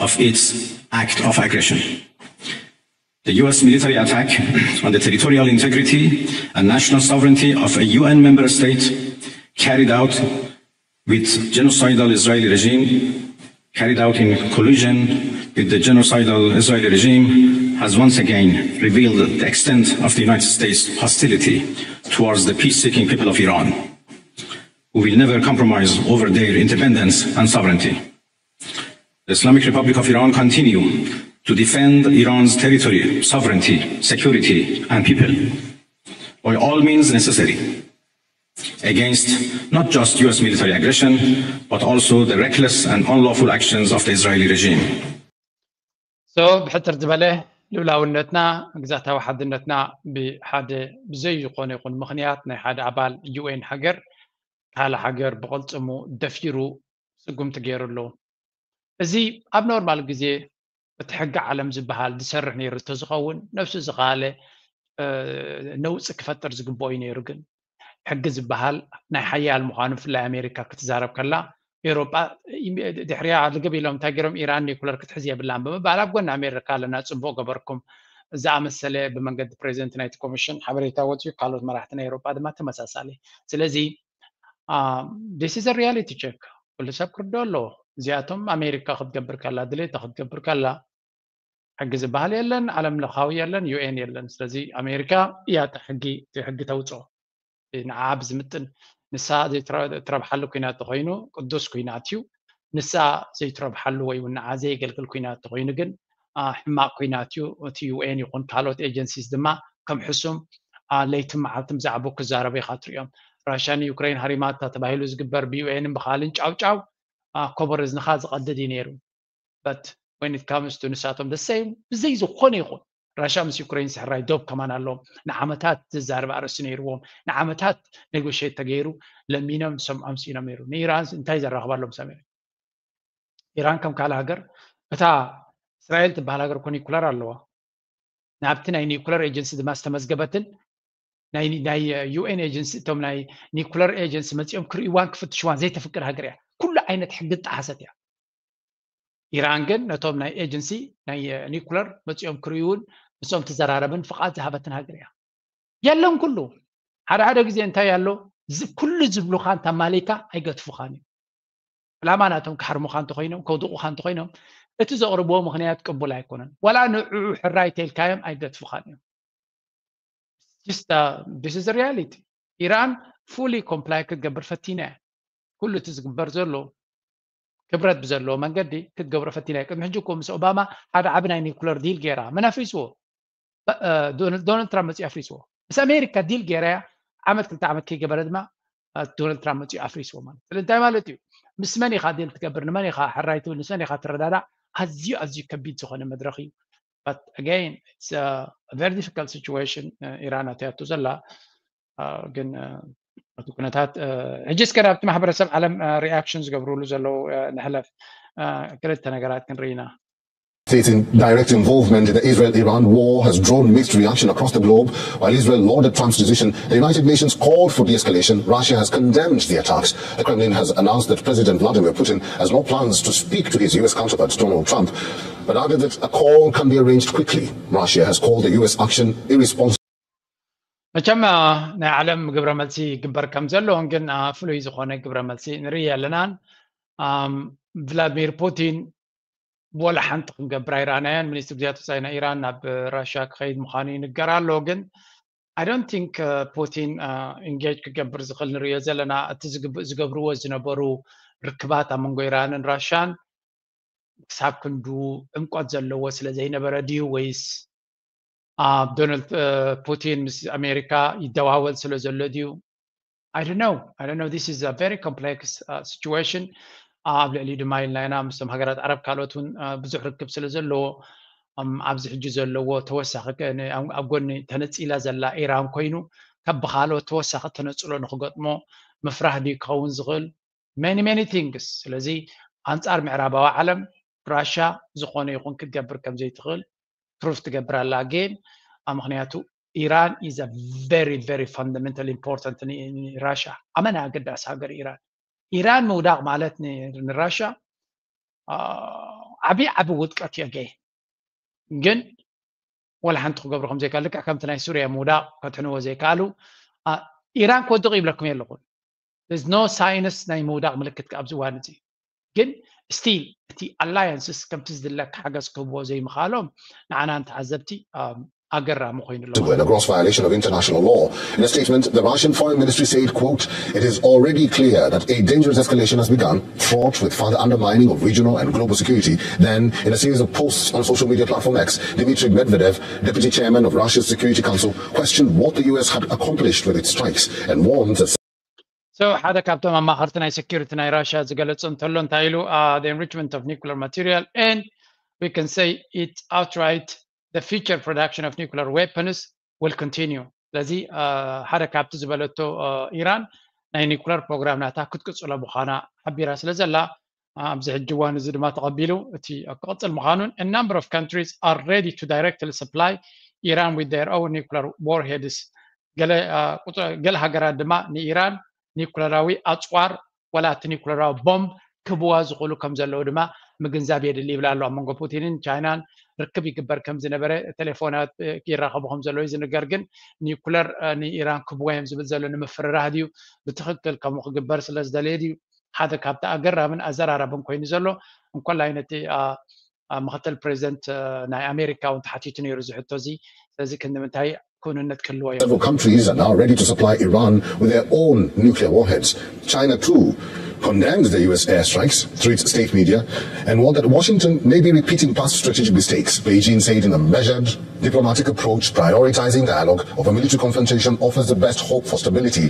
of its act of aggression. The U S military attack on the territorial integrity and national sovereignty of a U N member state carried out with genocidal Israeli regime, carried out in collusion with the genocidal Israeli regime, has once again revealed the extent of the United States' hostility towards the peace-seeking people of Iran, who will never compromise over their independence and sovereignty. The Islamic Republic of Iran continue to defend Iran's territory, sovereignty, security, and people by all means necessary against not just U S military aggression, but also the reckless and unlawful actions of the Israeli regime. So ብሕፅር ዝበለ ልዑላውነትና፣ ግዛታዊ ሓድነትና ብሓደ ብዘይ ዝኾነ ይኹን ምኽንያት ናይ ሓደ ኣባል ዩ ኤን ሃገር ካልእ ሃገር ብቕልፅሙ ደፊሩ ስጉምቲ ገይሩ ኣሎ። እዚ ኣብ ኖርማል ግዜ እቲ ሕጊ ዓለም ዝበሃል ዝሰርሕ ነይሩ እንተዝኸውን ነብሱ ዝኸኣለ ነውፂ ክፈጥር ዝግብኦ እዩ ነይሩ። ግን ሕጊ ዝበሃል ናይ ሓያል ምዃኑ ብፍላይ ኣሜሪካ ክትዛረብ ከላ ኤሮጳ ድሕሪያ ልግብ ኢሎም እንታይ ገይሮም ኢራን ኒኩለር ክትሕዝ የብላን ብምባል ኣብ ጎኒ ኣሜሪካ ኣለና፣ ፅቡቅ ገበርኩም ዝኣመሰለ ብመንገዲ ፕሬዚደንት ናይቲ ኮሚሽን ሓበሬታ ወፅዩ፣ ካልኦት መራሕቲ ናይ ኤሮጳ ድማ ተመሳሳሊ። ስለዚ this is a reality check፣ ኩሉ ሰብ ክርድኦ ኣለዎ። እዚኣቶም ኣሜሪካ ክትገብር ከላ ድሌታ ክትገብር ከላ ሕጊ ዝበሃል የለን፣ ዓለም ለኻዊ የለን፣ ዩ ኤን የለን። ስለዚ ኣሜሪካ እያ እቲ ሕጊ እቲ ሕጊ ተውፅኦ ንዓ ብዝምጥን ንሳ ዘይትረብሓሉ ኩናት ተኮይኑ ቅዱስ ኩናት እዩ። ንሳ ዘይትረብሓሉ ወይ እውን ንዓ ዘየገልግል ኩናት ተኮይኑ ግን ሕማቅ ኩናት እዩ። እቲ ዩ ኤን ይኹን ካልኦት ኤጀንሲስ ድማ ከም ሕሱም ለይትን መዓልትን ብዛዕባኡ ክዛረቡ ኢኻ ትሪኦም። ራሽያ ንዩክሬን ሃሪማታ ተባሂሉ ዝግበር ብዩ ኤንን ብካልን ጫውጫው ኮቦር እዝንኻ ዝቀድድ እዩ ነይሩ። But when it comes to ንሳቶም the same ብዘይ ዝኾነ ይኹን ራሽያ ምስ ዩክሬን ስሕራይ ዶብ ከማን ኣለዎም። ንዓመታት ዝዛረብ ኣርእስቲ ነይርዎም። ንዓመታት ኔጎሽት ተገይሩ ለሚኖም ሰም ኣምሲኖም ነይሩ። ንኢራን እንታይ ዘራኽባ ኣሎ ምስ ኣሜሪካ? ኢራን ከም ካልእ ሃገር እታ እስራኤል ትበሃል ሃገር እኮ ኒኩለር ኣለዋ። ናብቲ ናይ ኒኩለር ኤጀንሲ ድማ ዝተመዝገበትን ናይ ዩ ኤን ኤጀንሲ እቶም ናይ ኒኩለር ኤጀንሲ መፂኦም ክርእይዋን ክፍትሽዋን ዘይተፍቅድ ሃገር እያ። ኩሉ ዓይነት ሕጊ ዝጠሓሰት እያ። ኢራን ግን ነቶም ናይ ኤጀንሲ ናይ ኒኩለር መፂኦም ክርእይውን ምስኦም ትዘራረብን ፍቃድ ዝሃበትን ሃገር እያ። የለን ኩሉ ሓደ ሓደ ግዜ እንታይ ኣሎ ኩሉ ዝብሉካ እንተማሊካ ኣይገትፉካን እዩ። ዕላማ ናቶም ክሓርሙካ እንተኮይኖም ከውድቁካ እንተኮይኖም እቲ ዘቅርብዎ ምክንያት ቅቡል ኣይኮነን። ዋላ ንዕኡ ሕራይ ተልካዮም ኣይገትፉካን እዮም። This is reality። ኢራን fully comply ክትገብር ፈቲና እያ። ኩሉ እቲ ዝግበር ዘሎ ክብረት ብዘለዎ መንገዲ ክትገብሮ ፈቲና እያ። ቅድሚ ሕጂ እኮ ምስ ኦባማ ሓደ ዓቢ ናይ ኒኩለር ዲል ገይራ መን ኣፍሪስዎ? ዶናልድ ትራምፕ መፅኡ ኣፍሪስዎ። ምስ ኣሜሪካ ዲል ገይራ እያ። ዓመት ክልተ ዓመት ከይገበረ ድማ ዶናልድ ትራምፕ መፅኡ ኣፍሪስዎ ማለት ስለ እንታይ ማለት እዩ? ምስ መን ኢካ ዲል ትገብር? ንመን ኢካ ሕራይ ትብል? ምስ መን ኢካ ትረዳዳእ? ኣዝዩ ኣዝዩ ከቢድ ዝኮነ መድረክ እዩ። But again it's a very difficult situation ኢራን ኣትያቱ ዘላ። ግን እቲ ኩነታት ሕጂ እስከ ናብቲ ማሕበረሰብ ዓለም ሪኣክሽን ዝገብርሉ ዘለዉ ንሕለፍ። ክልተ ነገራት ክንርኢና። Stating direct involvement in the Israel-Iran war has drawn mixed reaction across the globe. While Israel lauded Trump's decision, the United Nations called for de-escalation. Russia has condemned the attacks. The Kremlin has announced that President Vladimir Putin has no plans to speak to his U S counterpart Donald Trump, but added that a call can be arranged quickly. Russia has called the U S action irresponsible. መቸም ናይ ዓለም ግብረ መልሲ ይግበር ከም ዘለዎን ግን ፍሉይ ዝኾነ ግብረ መልሲ ንርኢ ኣለናን። ቭላድሚር ፑቲን ወላ ሓንቲ ክንገብር ኣይረኣናዮን። ሚኒስትር ጉዳያት ወፃኢ ናይ ኢራን ናብ ራሽያ ክኸይድ ምዃኑ ይንገር ኣሎ። ግን I don't think ፑቲን ኢንጌጅ ክገብር ዝኽእል ንሪኦ ዘለና እቲ ዝገብርዎ ዝነበሩ ርክባት ኣብ መንጎ ኢራንን ራሽያን ክሳብ ክንዱ ዕምቆት ዘለዎ ስለ ዘይነበረ ድዩ ወይስ ኣብ ዶናልድ ፑቲን ምስ ኣሜሪካ ይደዋወል ስለ ዘሎ ድዩ? I don't know. I don't know. This is a very complex situation. ኣብ ልዕሊኡ ድማ ኢልና ኢና ምስቶም ሃገራት ዓረብ ካልኦት እውን ብዙሕ ርክብ ስለ ዘለዎ ኣብዚ ሕጂ ዘለዎ ተወሳኺ ኣብ ጎኒ ተነፂላ ዘላ ኢራን ኮይኑ ካብ ብካልኦት ተወሳኺ ተነፅሎ ንክገጥሞ ምፍራህ ድዩ ክኸውን ዝኽእል many many things። ስለዚ ኣንፃር ምዕራባዊ ዓለም ራሽያ ዝኾነ ይኹን ክትገብር ከም ዘይትኽእል ፕሩፍ ትገብር ኣላ። Again ምክንያቱ ኢራን is a very very fundamental important ንራሽያ ኣመና ኣገዳሲ ሃገር ኢራን። ኢራን ምውዳቅ ማለት ንራሽያ ዓብዪ ዓብዪ ውድቀት እዩ። ኣገይ ግን ወላ ሓንቲ ክገብሩ ከም ዘይከኣል፣ ልክዕ ከምቲ ናይ ሱርያ ምውዳቕ ከድሕንዎ ዘይከኣሉ፣ አ፣ ኢራን ክወድቕ ይብለኩም የለኹን። There's no signs ናይ ምውዳቕ ምልክት ኣብዚ እዋን እዚ። ግን ስቲል እቲ ኣላያንስስ ከምቲ ዝድለካ ሓገዝ ክህብዎ ዘይምኽኣሎም ንዓና ንተዓዘብቲ፣ ኣም፣ ኣገራሚ ኮይኑ ኣሎ። Were in a gross violation of international law. In a statement, the Russian Foreign Ministry said, quote, "It is already clear that a dangerous escalation has begun, fraught with further undermining of regional and global security." Then, in a series of posts on social media platform X, Dmitry Medvedev, deputy chairman of Russia's Security Council, questioned what the U S had accomplished with its strikes and warned that So ሓደ ካብቶም ኣማኸርቲ ናይ ሴኩሪቲ ናይ ራሽያ ዝገለጾ እንተሎ እንታይ ኢሉ? Uh, the enrichment of nuclear material, and we can say it outright, the future production of nuclear weapons will continue. ስለዚ ሓደ ካብቲ ዝበለቶ ኢራን ናይ ኒኩለር ፕሮግራም ናታ ክትቅጽሎ ምዃና ሓቢራ ስለ ዘላ ኣብዚ ሕጂ እዋን እዚ ድማ ተቐቢሉ እቲ ክቕጽል ምዃኑን a number of countries are ready to directly supply Iran with their own nuclear warheads. ገለ ሃገራት ድማ ንኢራን ኒኩለራዊ ኣፅዋር ወላ እቲ ኒኩለራዊ ቦምብ ክህብዋ ዝኽእሉ ከም ዘለዉ ድማ ምግንዛብ የድሊ ይብላ ኣሎ። ኣብ መንጎ ፑቲንን ቻይናን ርክብ ይግበር ከም ዝነበረ፣ ቴሌፎናት ይራኸቡ ከም ዘለዉ እዩ ዝንገር። ግን ኒኩለር ንኢራን ክህብዋ እዮም ዝብል ዘሎ ንምፍርራህ ድዩ ብትኽክል ከምኡ ክግበር ስለ ዝደለየ ድዩ ሓደ ካብቲ ኣገራምን ኣዘራራብን ኮይኑ ዘሎ? እንኮላይ ነቲ ምክትል ፕሬዚደንት ናይ ኣሜሪካ እውን ተሓቲቱ ነይሩ እዚ ሕቶ እዚ። ስለዚ ክንዲ ምንታይ ክውንነት ክህልዎ እዩ? Several countries are now ready to supply Iran with their own nuclear warheads. China, too, condemned the U S airstrikes through its state media and warned that Washington may be repeating past strategic mistakes. Beijing said in a measured diplomatic approach, prioritizing dialogue over military confrontation offers the best hope for stability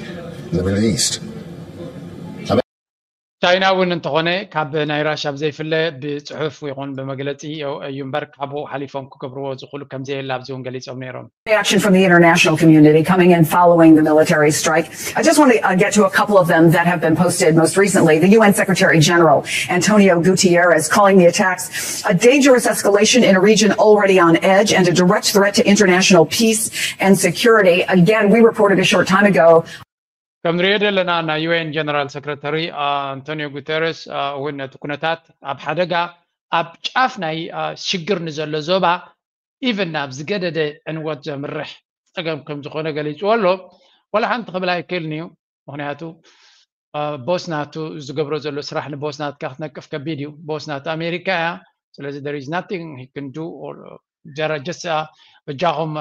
in the Middle East. ቻይና እውን እንተኾነ ካብ ናይ ራሽያ ብዘይፍለ ብፅሑፍ ይኹን ብመግለፂ እዩ እምበር ካብኡ ሓሊፎም ክገብርዎ ዝኽእሉ ከም ዘየለ ኣብዚ እውን ገሊፆም ነይሮም። Reaction from the international community coming in following the military strike. I just want to uh, get to a couple of them that have been posted most recently. The U N Secretary General Antonio Guterres calling the attacks a dangerous escalation in a region already on edge and a direct threat to international peace and security. Again, we reported a short time ago. ከም ንሪኦ ዘለና ናይ ዩ ኤን ጀነራል ሰክረታሪ ኣንቶኒዮ ጉተረስ እውን ነቲ ኩነታት ኣብ ሓደጋ ኣብ ጫፍ ናይ ሽግር ንዘሎ ዞባ ኢቨን ናብ ዝገደደ ዕንወት ዘምርሕ ፀገም ከም ዝኾነ ገሊፅዎ ኣሎ። ዋላ ሓንቲ ክብል ኣይክእልን እዩ። ምክንያቱ ቦስ ናቱ ዝገብሮ ዘሎ ስራሕ ንቦስ ናትካ ክትነቅፍ ከቢድ እዩ። ቦስ ናቱ ኣሜሪካ እያ። ስለዚ there is nothing he can do or just በጃኹም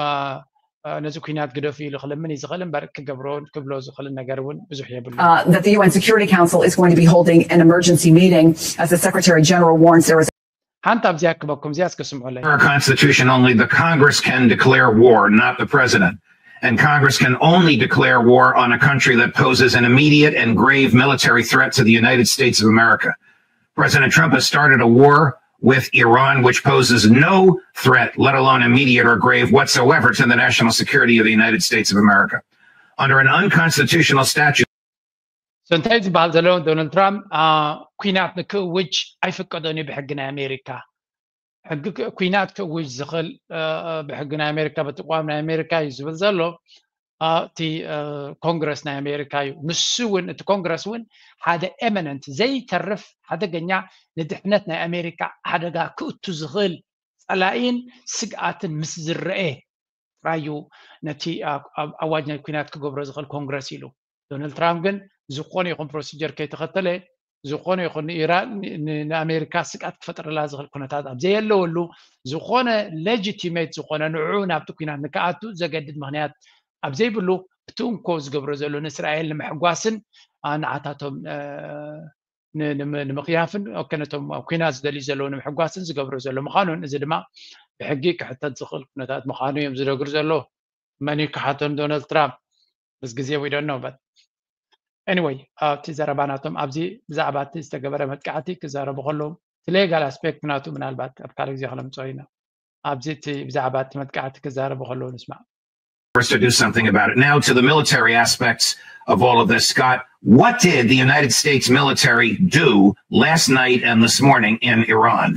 ነዚ ኩናት ግደፉ ኢሉ ክልምን እዩ ዝኽእል እምበር ክገብሮ ክብሎ ዝኽእል ነገር እውን ብዙሕ የብሉ። Uh, that the U N Security Council is going to be holding an emergency meeting as the Secretary General warns there is ሓንቲ ኣብዚኣ ክበኩም እዚኣ እስከ ስምዑለይ። Our Constitution, only the Congress can declare war, not the President. And Congress can only declare war on a country that poses an immediate and grave military threat to the United States of America. President Trump has started a war with Iran, which poses no threat, let alone immediate or grave whatsoever, to the national security of the United States of America. Under an unconstitutional statute, So እንታይ ዝበሃል ዘሎ ዶናልድ ትራምፕ ኩናት ንክእውጅ ኣይፍቀዶን እዩ ብሕጊ ናይ ኣሜሪካ። ሕጊ ኩናት ክእውጅ ዝኽእል ብሕጊ ናይ ኣሜሪካ በቲ ቅዋም ናይ ኣሜሪካ እዩ ዝብል ዘሎ። እቲ ኮንግረስ ናይ ኣሜሪካ እዩ። ንሱ እውን እቲ ኮንግረስ እውን ሓደ ኤመነንት ዘይተርፍ ሓደገኛ ንድሕነት ናይ ኣሜሪካ ሓደጋ ክእቱ ዝኽእል ፀላኢን ስግኣትን ምስ ዝረአ ጥራይ እዩ ነቲ ኣዋጅ ናይ ኩናት ክገብሮ ዝኽእል ኮንግረስ ኢሉ። ዶናልድ ትራምፕ ግን ዝኾነ ይኹን ፕሮሲጀር ከይተኸተለ ዝኾነ ይኹን ንኢራን ንኣሜሪካ ስግኣት ክፈጥረላ ዝኽእል ኩነታት ኣብ ዘየለወሉ ዝኾነ ሌጂቲሜት ዝኾነ ንዕኡ ናብቲ ኩናት ንክኣቱ ዘገድድ ምኽንያት ኣብ ዘይብሉ እቲ እንኮ ዝገብሮ ዘሎ ንእስራኤል ንምሕጓስን ንዓታቶም ንምኽያፍን ነቶም ኣብ ኩናት ዝደልዩ ዘለዉ ንምሕጓስን ዝገብሮ ዘሎ ምዃኑን እዚ ድማ ብሕጊ ክሕተት ዝኽእል ኩነታት ምዃኑ እዮም ዝነግሩ ዘሎ። መን እዩ ክሓቶ ንዶናልድ ትራምፕ ምስ ግዜ we don't know but anyway ኣብቲ ዘረባ ናቶም ኣብዚ ብዛዕባ እቲ ዝተገበረ መጥቃዕቲ ክዛረቡ ከለዉ እቲ ሌጋል ኣስፔክት ናቱ ምናልባት ኣብ ካልእ ግዜ ክነምፅኦ ኢና። ኣብዚ እቲ ብዛዕባ እቲ መጥቃዕቲ ክዛረቡ ከለዉ ንስማዕ። Congress to do something about it. Now to the military aspects of all of this, Scott. What did the United States military do last night and this morning in Iran?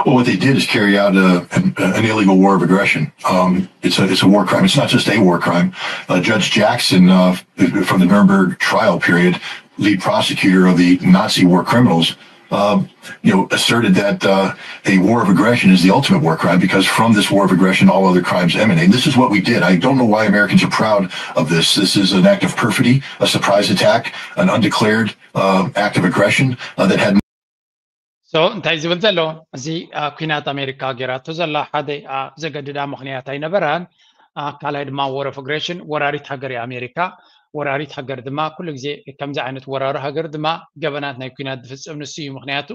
Well, what they did is carry out a, an, an illegal war of aggression. Um, it's, a, it's a war crime. It's not just a war crime. Uh, Judge Jackson uh, from the Nuremberg trial period, lead prosecutor of the Nazi war criminals, um, you know, asserted that uh, a war of aggression is the ultimate war crime because from this war of aggression, all other crimes emanate. And this is what we did. I don't know why Americans are proud of this. This is an act of perfidy, a surprise attack, an undeclared uh, act of aggression uh, that had so እንታይ ዝብል ዘሎ እዚ ኩናት ኣሜሪካ ገይራቶ ዘላ ሓደ ዘገድዳ ምክንያት ኣይነበረን። ካልኣይ ድማ war of aggression ወራሪት ሃገር እያ ኣሜሪካ። ወራሪት ሃገር ድማ ኩሉ ግዜ ከምዚ ዓይነት ወራሪ ሃገር ድማ ገበናት ናይ ኩናት ዝፍፅም ንሱ እዩ። ምክንያቱ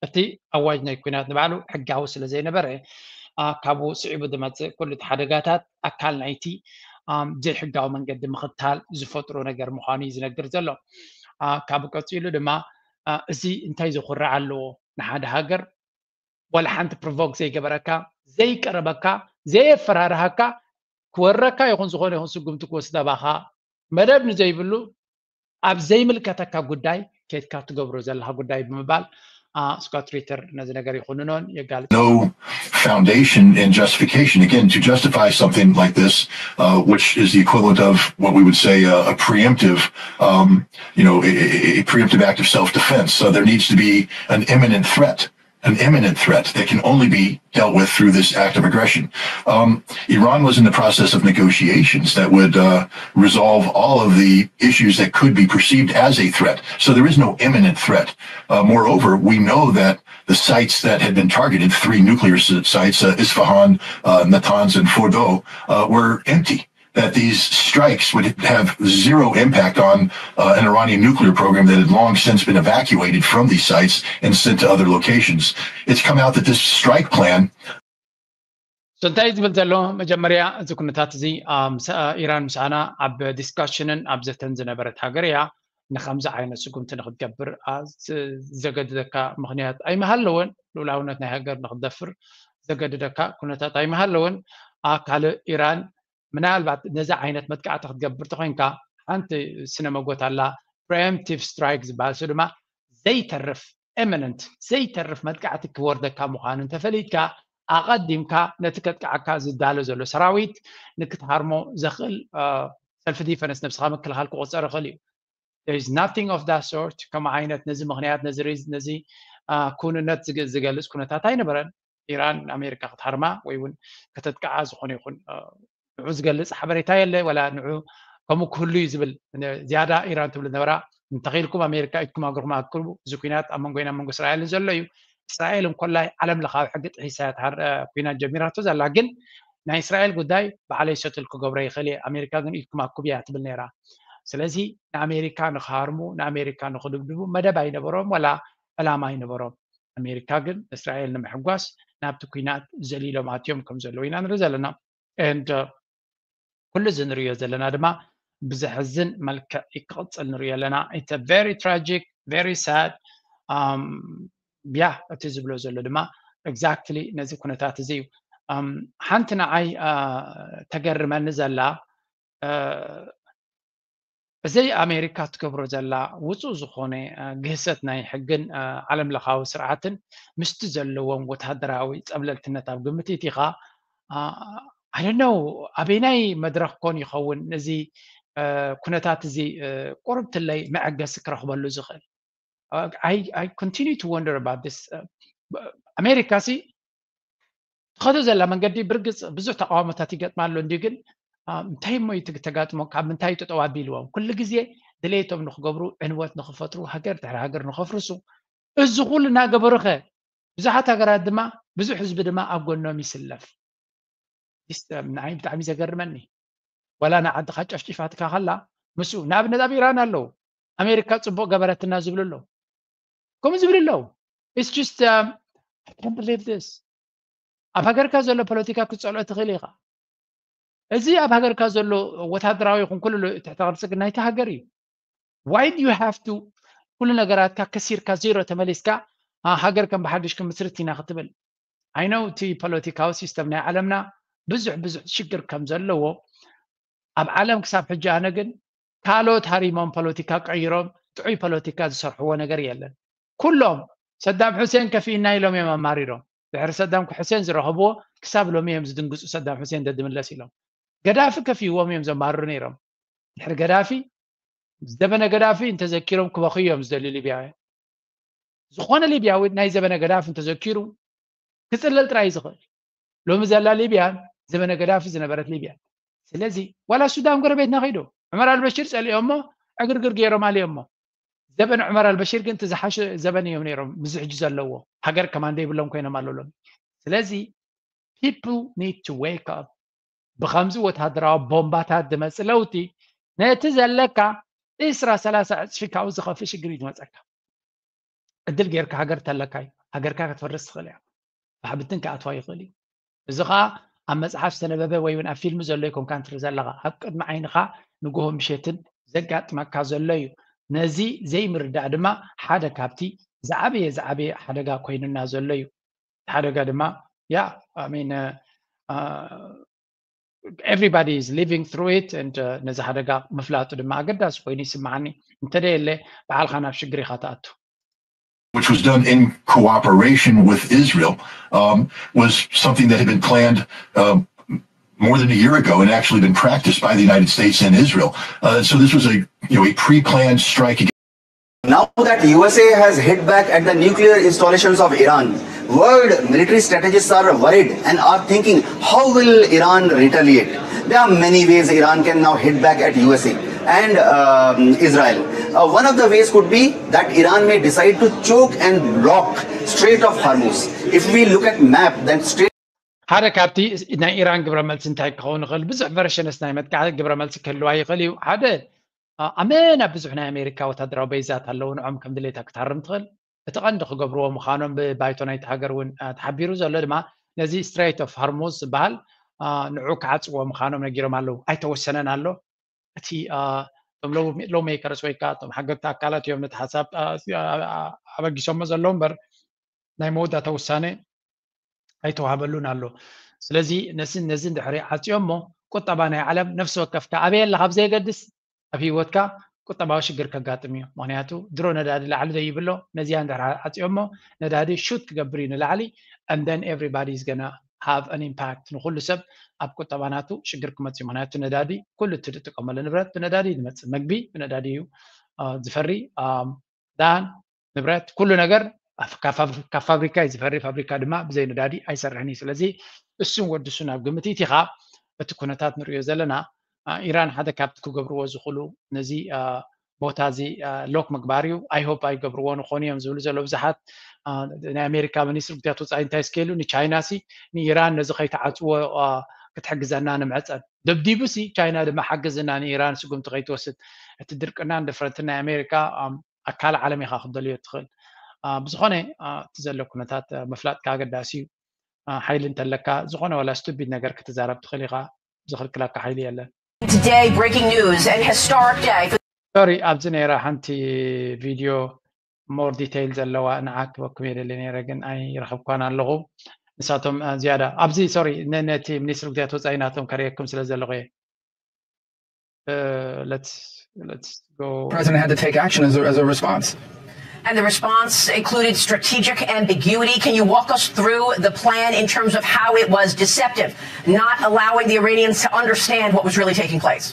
እቲ ኣዋጅ ናይ ኩናት ንባዕሉ ሕጋዊ ስለ ዘይነበረ ካብኡ ስዒቡ ዝመፅእ ኩሉ እቲ ሓደጋታት ኣካል ናይቲ ዘይሕጋዊ መንገዲ ምክታል ዝፈጥሮ ነገር ምኳኑ እዩ ዝነግር ዘሎ። ካብኡ ቀፂሉ ድማ እዚ እንታይ ዘኩርዕ ኣለዎ? ንሓደ ሃገር ዋላ ሓንቲ provoke ዘይገበረካ፣ ዘይቀረበካ፣ ዘየፈራርሃካ ክወረካ ይኹን ዝኾነ ይኹን ስጉምቲ ክወስድ ኣባኻ መደብ ንዘይብሉ ኣብ ዘይምልከተካ ጉዳይ ኬድካ ትገብሮ ዘለኻ ጉዳይ ብምባል Scott Ritter ነዚ ነገር ይኹንኖን የጋልፅ። No foundation and justification, again, to justify something like this, uh, which is the equivalent of what we would say a, a preemptive, um, you know, a, a preemptive act of self-defense. So there needs to be an imminent threat, an imminent threat that can only be dealt with through this act of aggression. Um, Iran was in the process of negotiations that would uh, resolve all of the issues that could be perceived as a threat. So there is no imminent threat. Uh, moreover, we know that the sites that had been targeted, three nuclear sites, uh, Isfahan, uh, Natanz, and Fordo, uh, were empty. That these strikes would have zero impact on uh, an Iranian nuclear program that had long since been evacuated from these sites and sent to other locations. It's come out that this strike plan So እንታይ ዝብል ዘሎ መጀመርያ እዚ ኩነታት እዚ ኢራን ምሳና ኣብ ዲስካሽንን ኣብ ዘተን ዝነበረት ሃገር እያ። ንከምዚ ዓይነት ስጉምቲ ንክትገብር ዘገድደካ ምክንያት ኣይምሃለወን። ልኡላውነት ናይ ሃገር ንክትደፍር ዘገድደካ ኩነታት ኣይምሃለወን። ካልእ ኢራን ምናልባት ነዚ ዓይነት መጥቃዕቲ ክትገብር ተኮይንካ ሓንቲ ስነ መጎት ኣላ፣ preemptive strike ዝበሃል ሱ ድማ ዘይተርፍ imminent ዘይተርፍ መጥቃዕቲ ክወርደካ ምዃኑ እንተፈሊጥካ ኣቐዲምካ ነቲ ከጥቅዓካ ዝዳሎ ዘሎ ሰራዊት ንክትሃርሞ ዘኽእል self defense ነብስኻ ምክልኻል ክቆፀር ይኽእል እዩ። There is nothing of that sort። ከምኡ ዓይነት ነዚ ምክንያት ነዚ ሪዝ ነዚ ኩንነት ዝገልፅ ኩነታት ኣይነበረን። ኢራን ንኣሜሪካ ክትሃርማ ወይ እውን ከተጥቅዓ ዝኾነ ይኹን ንዑ ዝገልፅ ሓበሬታ የለ ወላ ንዑ ከምኡ ክህሉ እዩ ዝብል ዝያዳ ኢራን ትብል ነበራ። እንተኺልኩም ኣሜሪካ ኢድኩም ኣግርኩም ኣክቡ። እዚ ኩናት ኣብ መንጎ ኢና መንጎ እስራኤልን ዘሎ እዩ። እስራኤል እንኮላይ ዓለም ለኻዊ ሕጊ ጥሒሳ ኩናት ጀሚራቶ ዘላ። ግን ናይ እስራኤል ጉዳይ ባዕለይ ሰትል ክገብሮ ይኽእል እየ፣ ኣሜሪካ ግን ኢድኩም ኣክቡ እያ ትብል ነይራ። ስለዚ ንኣሜሪካ ንክሃርሙ ንኣሜሪካ ንክድብድቡ መደብ ኣይነበሮም ወላ ዕላማ ኣይነበሮም። ኣሜሪካ ግን እስራኤል ንምሕጓስ ናብቲ ኩናት ዘሊሎም ኣትዮም ከም ዘለዉ ኢና ንርኢ ዘለና። And ኩሉ እዚ ንሪኦ ዘለና ድማ ብዘሕዝን መልክዕ ክቕፅል ንሪኦ ኣለና። It's a very tragic, very sad. ያ እቲ ዝብሎ ዘሎ ድማ exactly ነዚ ኩነታት እዚ እዩ። ሓንቲ ንዓይ ተገርመኒ ዘላ እዚ ኣሜሪካ ትገብሮ ዘላ ውፁእ ዝኾነ ግህሰት ናይ ሕግን ዓለም ለኻዊ ስርዓትን ምስቲ ዘለዎም ወታደራዊ ፀብለልትነት ኣብ ግምት ኢኻ። I don't know ኣበይናይ መድረክ ኮን ይኸውን እዚ ኩነታት እዚ ቁርብትለይ መዐገሲ ክረኽበሉ ዝኽእል። I continue to wonder about this. ኣሜሪካ ሲ ትኸዶ ዘላ መንገዲ ብርግፅ ብዙሕ ተቃውሞታት ይገጥማ ኣሎ እንዲ ግን እንታይ እሞ እዩ ተጋጥሞ ካብ ምንታይ ጠጠው ኣቢልዎም ኩሉ ግዜ ድሌቶም ንክገብሩ ዕንወት ንክፈጥሩ ሃገር ድሕሪ ሃገር ንከፍርሱ እዚ ኩሉ እናገበሩኸ ብዙሓት ሃገራት ድማ ብዙሕ ህዝቢ ድማ ኣብ ጎኖም ይስለፍ። ንዓይ ብጣዕሚ ዘገርመኒ ዋላ ንዓድኻ ጨፍጭፋትካ ከላ ምስኡ ንኣብነት ኣብ ኢራን ኣለዉ ኣሜሪካ ፅቡቅ ገበረትና ዝብሉ ኣለዉ ከምኡ ዝብል ኣለዉ። It's just um, I can't believe this. ኣብ ሃገርካ ዘሎ ፖለቲካ ክትፀልኦ ትኽእል ኢኻ። እዚ ኣብ ሃገርካ ዘሎ ወታደራዊ ይኹን ኩሉ ትሕተ ቅርፂ ግን ናይቲ ሃገር እዩ። Why do you have to ኩሉ ነገራትካ ከሲርካ ዜሮ ተመሊስካ ሃገር ከም ብሓድሽ ክምስርት ኢና ክትብል? I know እቲ ፖለቲካዊ ሲስተም ናይ ዓለምና ብዙሕ ብዙሕ ሽግር ከም ዘለዎ ኣብ ዓለም ክሳብ ሕጂ ኣነ ግን ካልኦት ሃሪሞም ፖለቲካ ቀይሮም ጥዑይ ፖለቲካ ዝሰርሕዎ ነገር የለን። ኩሎም ሰዳም ሑሴን ከፊእና ኢሎም እዮም ኣማሪሮም። ድሕሪ ሰዳም ሑሴን ዝረኸብዎ ክሳብ ሎሚ እዮም ዝድንግፁ። ሰዳም ሑሴን ደድምለስ ኢሎም ገዳፊ ከፊእዎም እዮም ዘማርሩ ነይሮም። ድሕሪ ገዳፊ ዘበነ ገዳፊ እንተዘኪሮም ክበኽዩ እዮም ዝደልዩ ሊብያውያን። ዝኾነ ሊብያዊ ናይ ዘበነ ገዳፊ እንተዘኪሩ ክፅለል ጥራይ እዩ ዝኽእል። ሎሚ ዘላ ሊብያ ዘበነ ገዳፊ ዝነበረት ሊብያ። ስለዚ ዋላ ሱዳን ጎረቤትና ከይዶ ዑመር ኣልበሽር ፀሊኦሞ ዕግርግር ገይሮም ኣልዮሞ። ዘበን ዑመር ኣልበሽር ግን እቲ ዝሓሸ ዘበን እዮም ነይሮም። ምስዚ ሕጂ ዘለዎ ሃገር ከማን ዘይብሎም ኮይኖም ኣለዉ ሎሚ። ስለዚ people need to wake up። ብከምዚ ወታደራዊ ቦምባታት ዝመፅእ ለውጢ ነቲ ዘለካ ዕስራ ሰላሳ ዕፅፊ ካብኡ ዝኸፍእ ሽግር እዩ ዝመፀካ። ዕድል ጌርካ ሃገር ተለካ እዩ። ሃገርካ ክትፈርስ ትኽእል እያ። ብሓብትን ክኣትዋ ይኽእል እዩ። እዚ ኸዓ ኣብ መፅሓፍ ዝተነበበ ወይ እውን ኣብ ፊልም ዘሎ ኣይኮንካን ትርኢ ዘለኻ። ኣብ ቅድሚ ዓይንኻ ንግሆ ምሸትን ዘጋጥመካ ዘሎ እዩ። ነዚ ዘይምርዳእ ድማ ሓደ ካብቲ ዝዓበየ ዝዓበየ ሓደጋ ኮይኑና ዘሎ እዩ። ሓደጋ ድማ yeah I mean uh, uh, everybody is living through it and uh, ነዚ ሓደጋ ምፍላጡ ድማ ኣገዳሲ ኮይኑ ይስምዓኒ። እንተደየለ ባዕልኻ ናብ ሽግር ኢኻ ትኣቱ። which was done in cooperation with Israel, um, was something that had been planned um, more than a year ago and actually been practiced by the United States and Israel. Uh, so this was a you know a pre-planned strike. Now that U S A has hit back at the nuclear installations of Iran, world military strategists are worried and are thinking, how will Iran retaliate? There are many ways Iran can now hit back at U S A and um, Israel. Uh, one of the ways could be that Iran may decide to choke and block Strait of Hormuz. If we look at map, then Strait ሓደ ካብቲ ናይ ኢራን ግብረ መልሲ እንታይ ክኸውን ይኽእል? ብዙሕ ቨርሽንስ ናይ መጥቃዕቲ ግብረ መልሲ ክህልዋ ይኽእል እዩ። ሓደ ኣመና ብዙሕ ናይ ኣሜሪካ ወታደራዊ በይዛት ኣለዉ፣ ንዖም ከም ድሌታ ክትሃርም ትኽእል። እቲ ቀንዲ ክገብርዎ ምዃኖም ብባይቶ ናይቲ ሃገር እውን ተሓቢሩ ዘሎ ድማ ነዚ ስትሬት ኦፍ ሃርሙዝ ዝበሃል ንዑ ክዓፅዎ ምዃኖም ነጊሮም ኣለዉ። ኣይተወሰነን ኣሎ። እቲ እቶም ሎው ሜከርስ ወይ ከዓ እቶም ሓገግቲ ኣካላት እዮም ነቲ ሓሳብ ኣበጊሶሞ ዘለዉ እምበር ናይ መወዳእታ ውሳነ ኣይተዋህበሉን ኣሎ። ስለዚ ነዚ ነዚ እንድሕሪ ዓፅዮሞ ቁጠባ ናይ ዓለም ነፍሲ ወከፍካ ኣበይ ኣለካ ብዘየገድስ ኣብ ህይወትካ ቁጠባዊ ሽግር ከጋጥም እዩ። ምክንያቱ ድሮ ነዳዲ ላዕሊ ዘይብሎ ነዚኣ እንድሕር ዓፅዮሞ ነዳዲ ሹት ክገብር እዩ ንላዕሊ and then everybody is gonna have an impact ንኩሉ ሰብ ኣብ ቁጠባ ናቱ ሽግር ክመፅእ እዩ። ምክንያቱ ነዳዲ ኩሉ እቲ ዝጥቀመሉ ንብረት ብነዳዲ እዩ ዝመፅእ። መግቢ ብነዳዲ እዩ ዝፈሪ። ዳን ንብረት ኩሉ ነገር ካብ ፋብሪካ እዩ ዝፈሪ። ፋብሪካ ድማ ብዘይ ነዳዲ ኣይሰርሕን እዩ። ስለዚ እሱን ወድሱን ኣብ ግምት ኢቲኻ እቲ ኩነታት ንሪኦ ዘለና ኢራን ሓደ ካብቲ ክገብርዎ ዝኽእሉ ነዚ ቦታ እዚ ሎክ ምግባር እዩ። I hope ኣይገብርዎ ንኾኑ እዮም ዝብሉ ዘሎ ብዙሓት። ናይ ኣሜሪካ ሚኒስትሪ ጉዳያት ወፃኢ እንታይ ስኬሉ ንቻይና ሲ ንኢራን ነዚ ከይተዓፅዎ ክትሕግዘና ንምዕፀን ደብዲቡ ሲ ቻይና ድማ ሓግዝና ንኢራን ስጉምቲ ከይትወስድ። እቲ ድርቅናን ድፍረትን ናይ ኣሜሪካ ኣካል ዓለም ኢኻ ክትደልዮ ትኽእል። ብዝኾነ እቲ ዘሎ ኩነታት ምፍላጥካ ኣገዳሲ እዩ። ሓይሊ እንተለካ ዝኾነ ዋላ ስቱፒድ ነገር ክትዛረብ ትኽእል ኢኻ። ዝኽልክለካ ሓይሊ የለን። Today, breaking news and historic day for ሶሪ ኣብዚ ነይራ ሓንቲ ቪድዮ ሞር ዲቴይል ዘለዋ ንዓ ክበኩም እየ ደሊ ነይረ ግን ኣይረኸብኳን ኣለኹ። ንሳቶም ዝያዳ ኣብዚ ሶሪ ነቲ ሚኒስትሪ ጉዳያት ወፃኢ ናቶም ከርእየኩም ስለ ዘለኹ እየ። Let's let's go. President had to take action as a, as a response. And the response included strategic ambiguity. Can you walk us through the plan in terms of how it was deceptive, not allowing the Iranians to understand what was really taking place?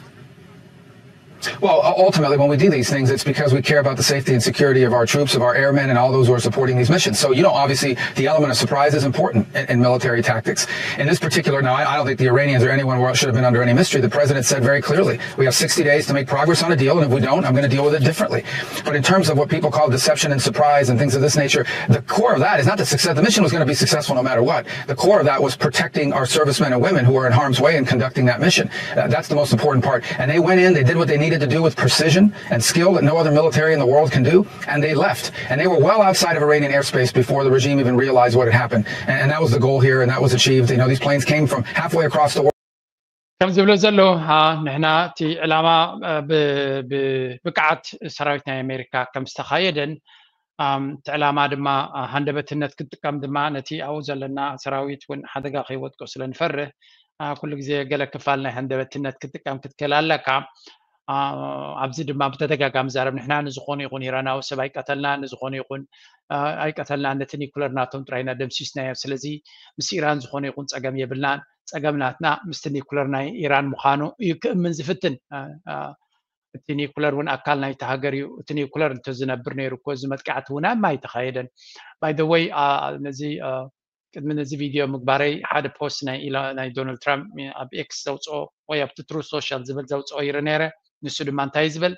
Well, ultimately, when we do these things, it's because we care about the safety and security of our troops, of our airmen, and all those who are supporting these missions. So, you know, obviously, the element of surprise is important in, in military tactics. In this particular, now, I, I don't think the Iranians or anyone should have been under any mystery. The president said very clearly, we have sixty days to make progress on a deal, and if we don't, I'm going to deal with it differently. But in terms of what people call deception and surprise and things of this nature, the core of that is not the success. The mission was going to be successful no matter what. The core of that was protecting our servicemen and women who are in harm's way and conducting that mission. Uh, that's the most important part. And they went in, they did what they needed to do with precision and skill that no other military in the world can do, and they left. And they were well outside of Iranian airspace before the regime even realized what had happened. And, and that was the goal here, and that was achieved. You know, these planes came from halfway across the world. ከም ዝብሎ ዘሎ ንሕና እቲ ዕላማ ብብቅዓት ሰራዊት ናይ ኣሜሪካ ከም ዝተኻየደን እቲ ዕላማ ድማ ሃንደበትነት ክትጥቀም ድማ ነቲ ኣብኡ ዘለና ሰራዊት እውን ሓደጋ ከይወድቆ ስለ ንፈርህ ኩሉ ግዜ ገለ ክፋል ናይ ሃንደበትነት ክትጥቀም ክትክእል ኣለካ። ኣብዚ ድማ ብተደጋጋሚ ዛረብ ንሕና ንዝኾነ ይኹን ኢራናዊ ሰብ ኣይቀተልና ንዝኾነ ይኹን ኣይቀተልና ነቲ ኒኩለር ናቶም ጥራይና ደምሲስናዮ። ስለዚ ምስ ኢራን ዝኾነ ይኹን ፀገም የብልናን። ፀገም ናትና ምስቲ ኒኩለር ናይ ኢራን ምዃኑ እዩ ክእምን ዝፍትን። እቲ ኒኩለር እውን ኣካል ናይቲ ሃገር እዩ። እቲ ኒኩለር እንተዝነብር ነይሩ እኮ እዚ መጥቃዕቲ እውን ኣይማይተኻየደን። By the way ነዚ ቅድሚ ነዚ ቪድዮ ምግባረይ ሓደ ፖስት ናይ ኢላ ናይ ዶናልድ ትራምፕ ኣብ ኤክስ ዘውፅኦ ወይ ኣብቲ ትሩ ሶሻል ዝብል ዘውፅኦ ይርኢ ነይረ። ንሱ ድማ እንታይ ዝብል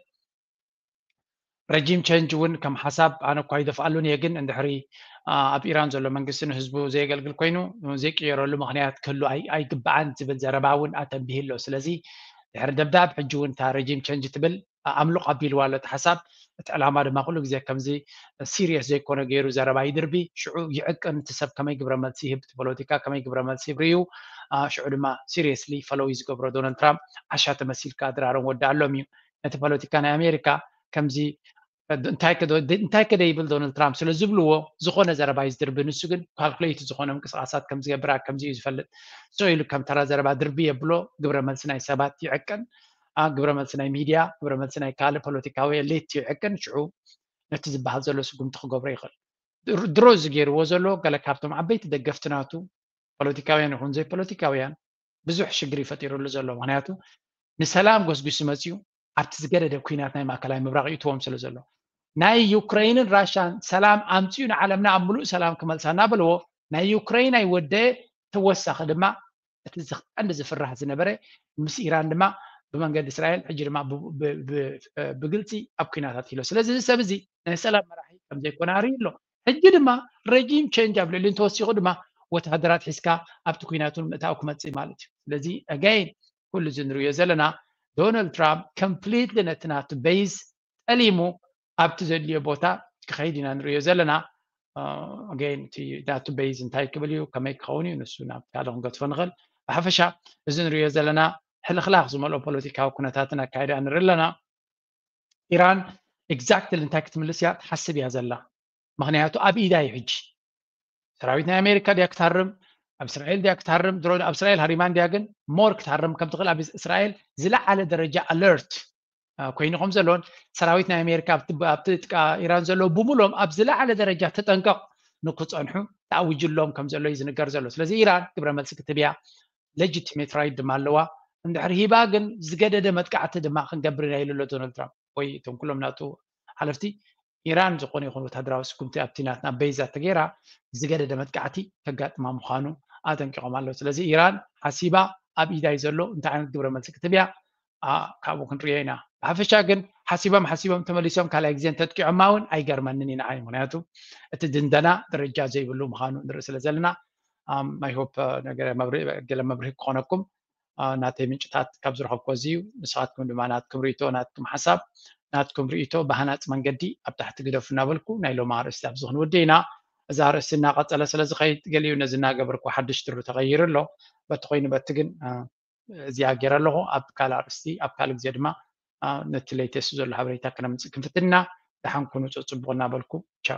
ረጂም ቸንጅ እውን ከም ሓሳብ ኣነ እኳ ይደፍኣሉን እየ፣ ግን እንድሕሪ ኣብ ኢራን ዘሎ መንግስቲ ንህዝቡ ዘየገልግል ኮይኑ ዘይቅየረሉ ምክንያት ክህሉ ኣይግባኣን ዝብል ዘረባ እውን ኣተንቢህ ኣሎ። ስለዚ ድሕሪ ደብዳብ ሕጂ እውን እታ ረጂም ቸንጅ ትብል ኣምልቕ ኣቢልዋ ኣሎ እቲ ሓሳብ። እቲ ዕላማ ድማ ኩሉ ግዜ ከምዚ ሲሪየስ ዘይኮነ ገይሩ ዘረባ ይድርቢ። ሽዑ ይዕቅን፣ እቲ ሰብ ከመይ ግብረ መልሲ ይህብ፣ እቲ ፖለቲካ ከመይ ግብረ መልሲ ይህብ ርእዩ ሽዑ ድማ ሲሪየስሊ ፈሎው እዩ ዝገብሮ። ዶናልድ ትራምፕ ዓሻ ተመሲልካ ድራሮም ወዳኣሎም እዩ። ነቲ ፖለቲካ ናይ ኣሜሪካ ከምዚ እንታይ ከደ ይብል ዶናልድ ትራምፕ ስለ ዝብልዎ ዝኾነ ዘረባ እዩ ዝድርቢ። ንሱ ግን ካልኩሌት ዝኾነ ምንቅስቃሳት ከም ዝገብር ከምዚ እዩ ዝፈልጥ። So ኢሉ ከም ተራ ዘረባ ድርቢ የብሎ። ግብረ መልሲ ናይ ሰባት ይዕቅን። ግብረ መልሲ ናይ ሚድያ፣ ግብረ መልሲ ናይ ካልእ ፖለቲካዊ ኤሊት ይዕቅን። ሽዑ ነቲ ዝበሃል ዘሎ ስጉምቲ ክገብሮ ይኽእል። ድሮ እዚ ገይርዎ ዘሎ ገለ ካብቶም ዓበይቲ ደገፍቲ ናቱ ፖለቲካውያን ይኹን ዘይፖለቲካውያን ብዙሕ ሽግር ይፈጢሩሉ ዘሎ። ምክንያቱ ንሰላም ጎስጒሱ መፅዩ ኣብቲ ዝገደደ ኩናት ናይ ማእከላይ ምብራቕ ይእትዎም ስለ ዘሎ። ናይ ዩክሬንን ራሻን ሰላም ኣምፅኡ ንዓለምና ኣብ ምሉእ ሰላም ክመልሳ እናበልዎ ናይ ዩክሬን ኣይወደየ። ተወሳኺ ድማ እቲ ቀንዲ ዝፍራሕ ዝነበረ ምስ ኢራን ድማ ብመንገዲ እስራኤል ሕጂ ድማ ብግልፂ ኣብ ኩናት ኣትኪሎ። ስለዚ እዚ ሰብ እዚ ናይ ሰላም መራሒ ከም ዘይኮነ ኣርእዩ ኣሎ። ሕጂ ድማ ረጂም ቸንጅ ኣብ ልዕሊ እንተወሲኹ ድማ ወታደራት ሒዝካ ኣብቲ ኩናት እውን ምእታው ክመፅእ ማለት እዩ። ስለዚ ኣጋይን ኩሉ እዚ ንሪኦ ዘለና ዶናልድ ትራምፕ ኮምፕሊትሊ ነቲ ናቱ ቤዝ ጠሊሙ ኣብቲ ዘድልዮ ቦታ ክኸይድ ኢና ንሪኦ ዘለና። ኣጋይን እቲ ናቱ ቤዝ እንታይ ክብል እዩ፣ ከመይ ክኸውን እዩ፣ ንሱ ናብ ካልእ ክንገድፎ ንኽእል። ብሓፈሻ እዚ ንሪኦ ዘለና ሕልኽላኽ ዝመልኦ ፖለቲካዊ ኩነታትን ኣካይዳ ንርኢ ኣለና። ኢራን ኤግዛክትሊ እንታይ ክትምልስ እያ ትሓስብ እያ ዘላ። ምክንያቱ ኣብ ኢዳ እዩ ሕጂ። ሰራዊት ናይ ኣሜሪካ ድያ ክትሃርም፣ ኣብ እስራኤል ድያ ክትሃርም? ድሮ ኣብ እስራኤል ሃሪማ እንድያ፣ ግን ሞር ክትሃርም ከም ትኽእል ኣብ እስራኤል ዝለዓለ ደረጃ ኣለርት ኮይኑ ከም ዘሎን ሰራዊት ናይ ኣሜሪካ ኣብቲ ጥቃ ኢራን ዘለዉ ብምሎም ኣብ ዝለዓለ ደረጃ ተጠንቀቕ ንክፀንሑ ተኣዊጅሎም ከም ዘሎ እዩ ዝንገር ዘሎ። ስለዚ ኢራን ግብረ መልሲ ክትህብ እያ፣ ሌጂቲሜት ራይት ድማ ኣለዋ። እንድሕር ሂባ ግን ዝገደደ መጥቃዕቲ ድማ ክንገብር ኢና ኢሉ ኣሎ ዶናልድ ትራምፕ። ወይ እቶም ኩሎም ናቱ ሓለፍቲ ኢራን ዝኾነ ይኹን ወታደራዊ ስጉምቲ ኣብቲ ናትና ቤዛ ተገይራ ዝገደደ መጥቃዕቲ ከጋጥማ ምዃኑ ኣጠንቂቖም ኣለዉ። ስለዚ ኢራን ሓሲባ ኣብ ኢዳይ ዘሎ እንታይ ዓይነት ግብረ መልሲ ክትህብ እያ ካብኡ ክንሪኦ ኢና። ብሓፈሻ ግን ሓሲቦም ሓሲቦም ተመሊሶም ካልኣይ ግዜ እንተጥቂዖማ እውን ኣይገርመንን እዩ ንዓይ። ምክንያቱ እቲ ድንደና ደረጃ ዘይብሉ ምዃኑ ንርኢ ስለ ዘለና I hope ገለ መብርሂ ክኾነኩም። ናተይ ምንጭታት ካብ ዝረኸብኮ እዚ እዩ። ንስኻትኩም ድማ ናትኩም ርእይቶ ናትኩም ሓሳብ ናትኩም ርእይቶ ብሃናፂ መንገዲ ኣብ ታሕቲ ግደፉ እናበልኩ ናይ ሎም ኣርእስቲ ኣብዚ ክንውድእ ኢና። እዛ ኣርእስቲ እናቐፀለ ስለ ዝኸይድ ገሊኡ ነዚ እናገበርኩ ሓድሽ ትሩ ተቐይሩ ኣሎ። በቲ ኮይኑ በቲ ግን እዚኣ ገይረ ኣለኹ። ኣብ ካልእ ኣርእስቲ ኣብ ካልእ ግዜ ድማ ነቲ ሌተስት ዘሎ ሓበሬታ ክነምፅእ ክንፍትን ኢና። ደሓን ኩኑ፣ ፅቡቕ እናበልኩ ቻው።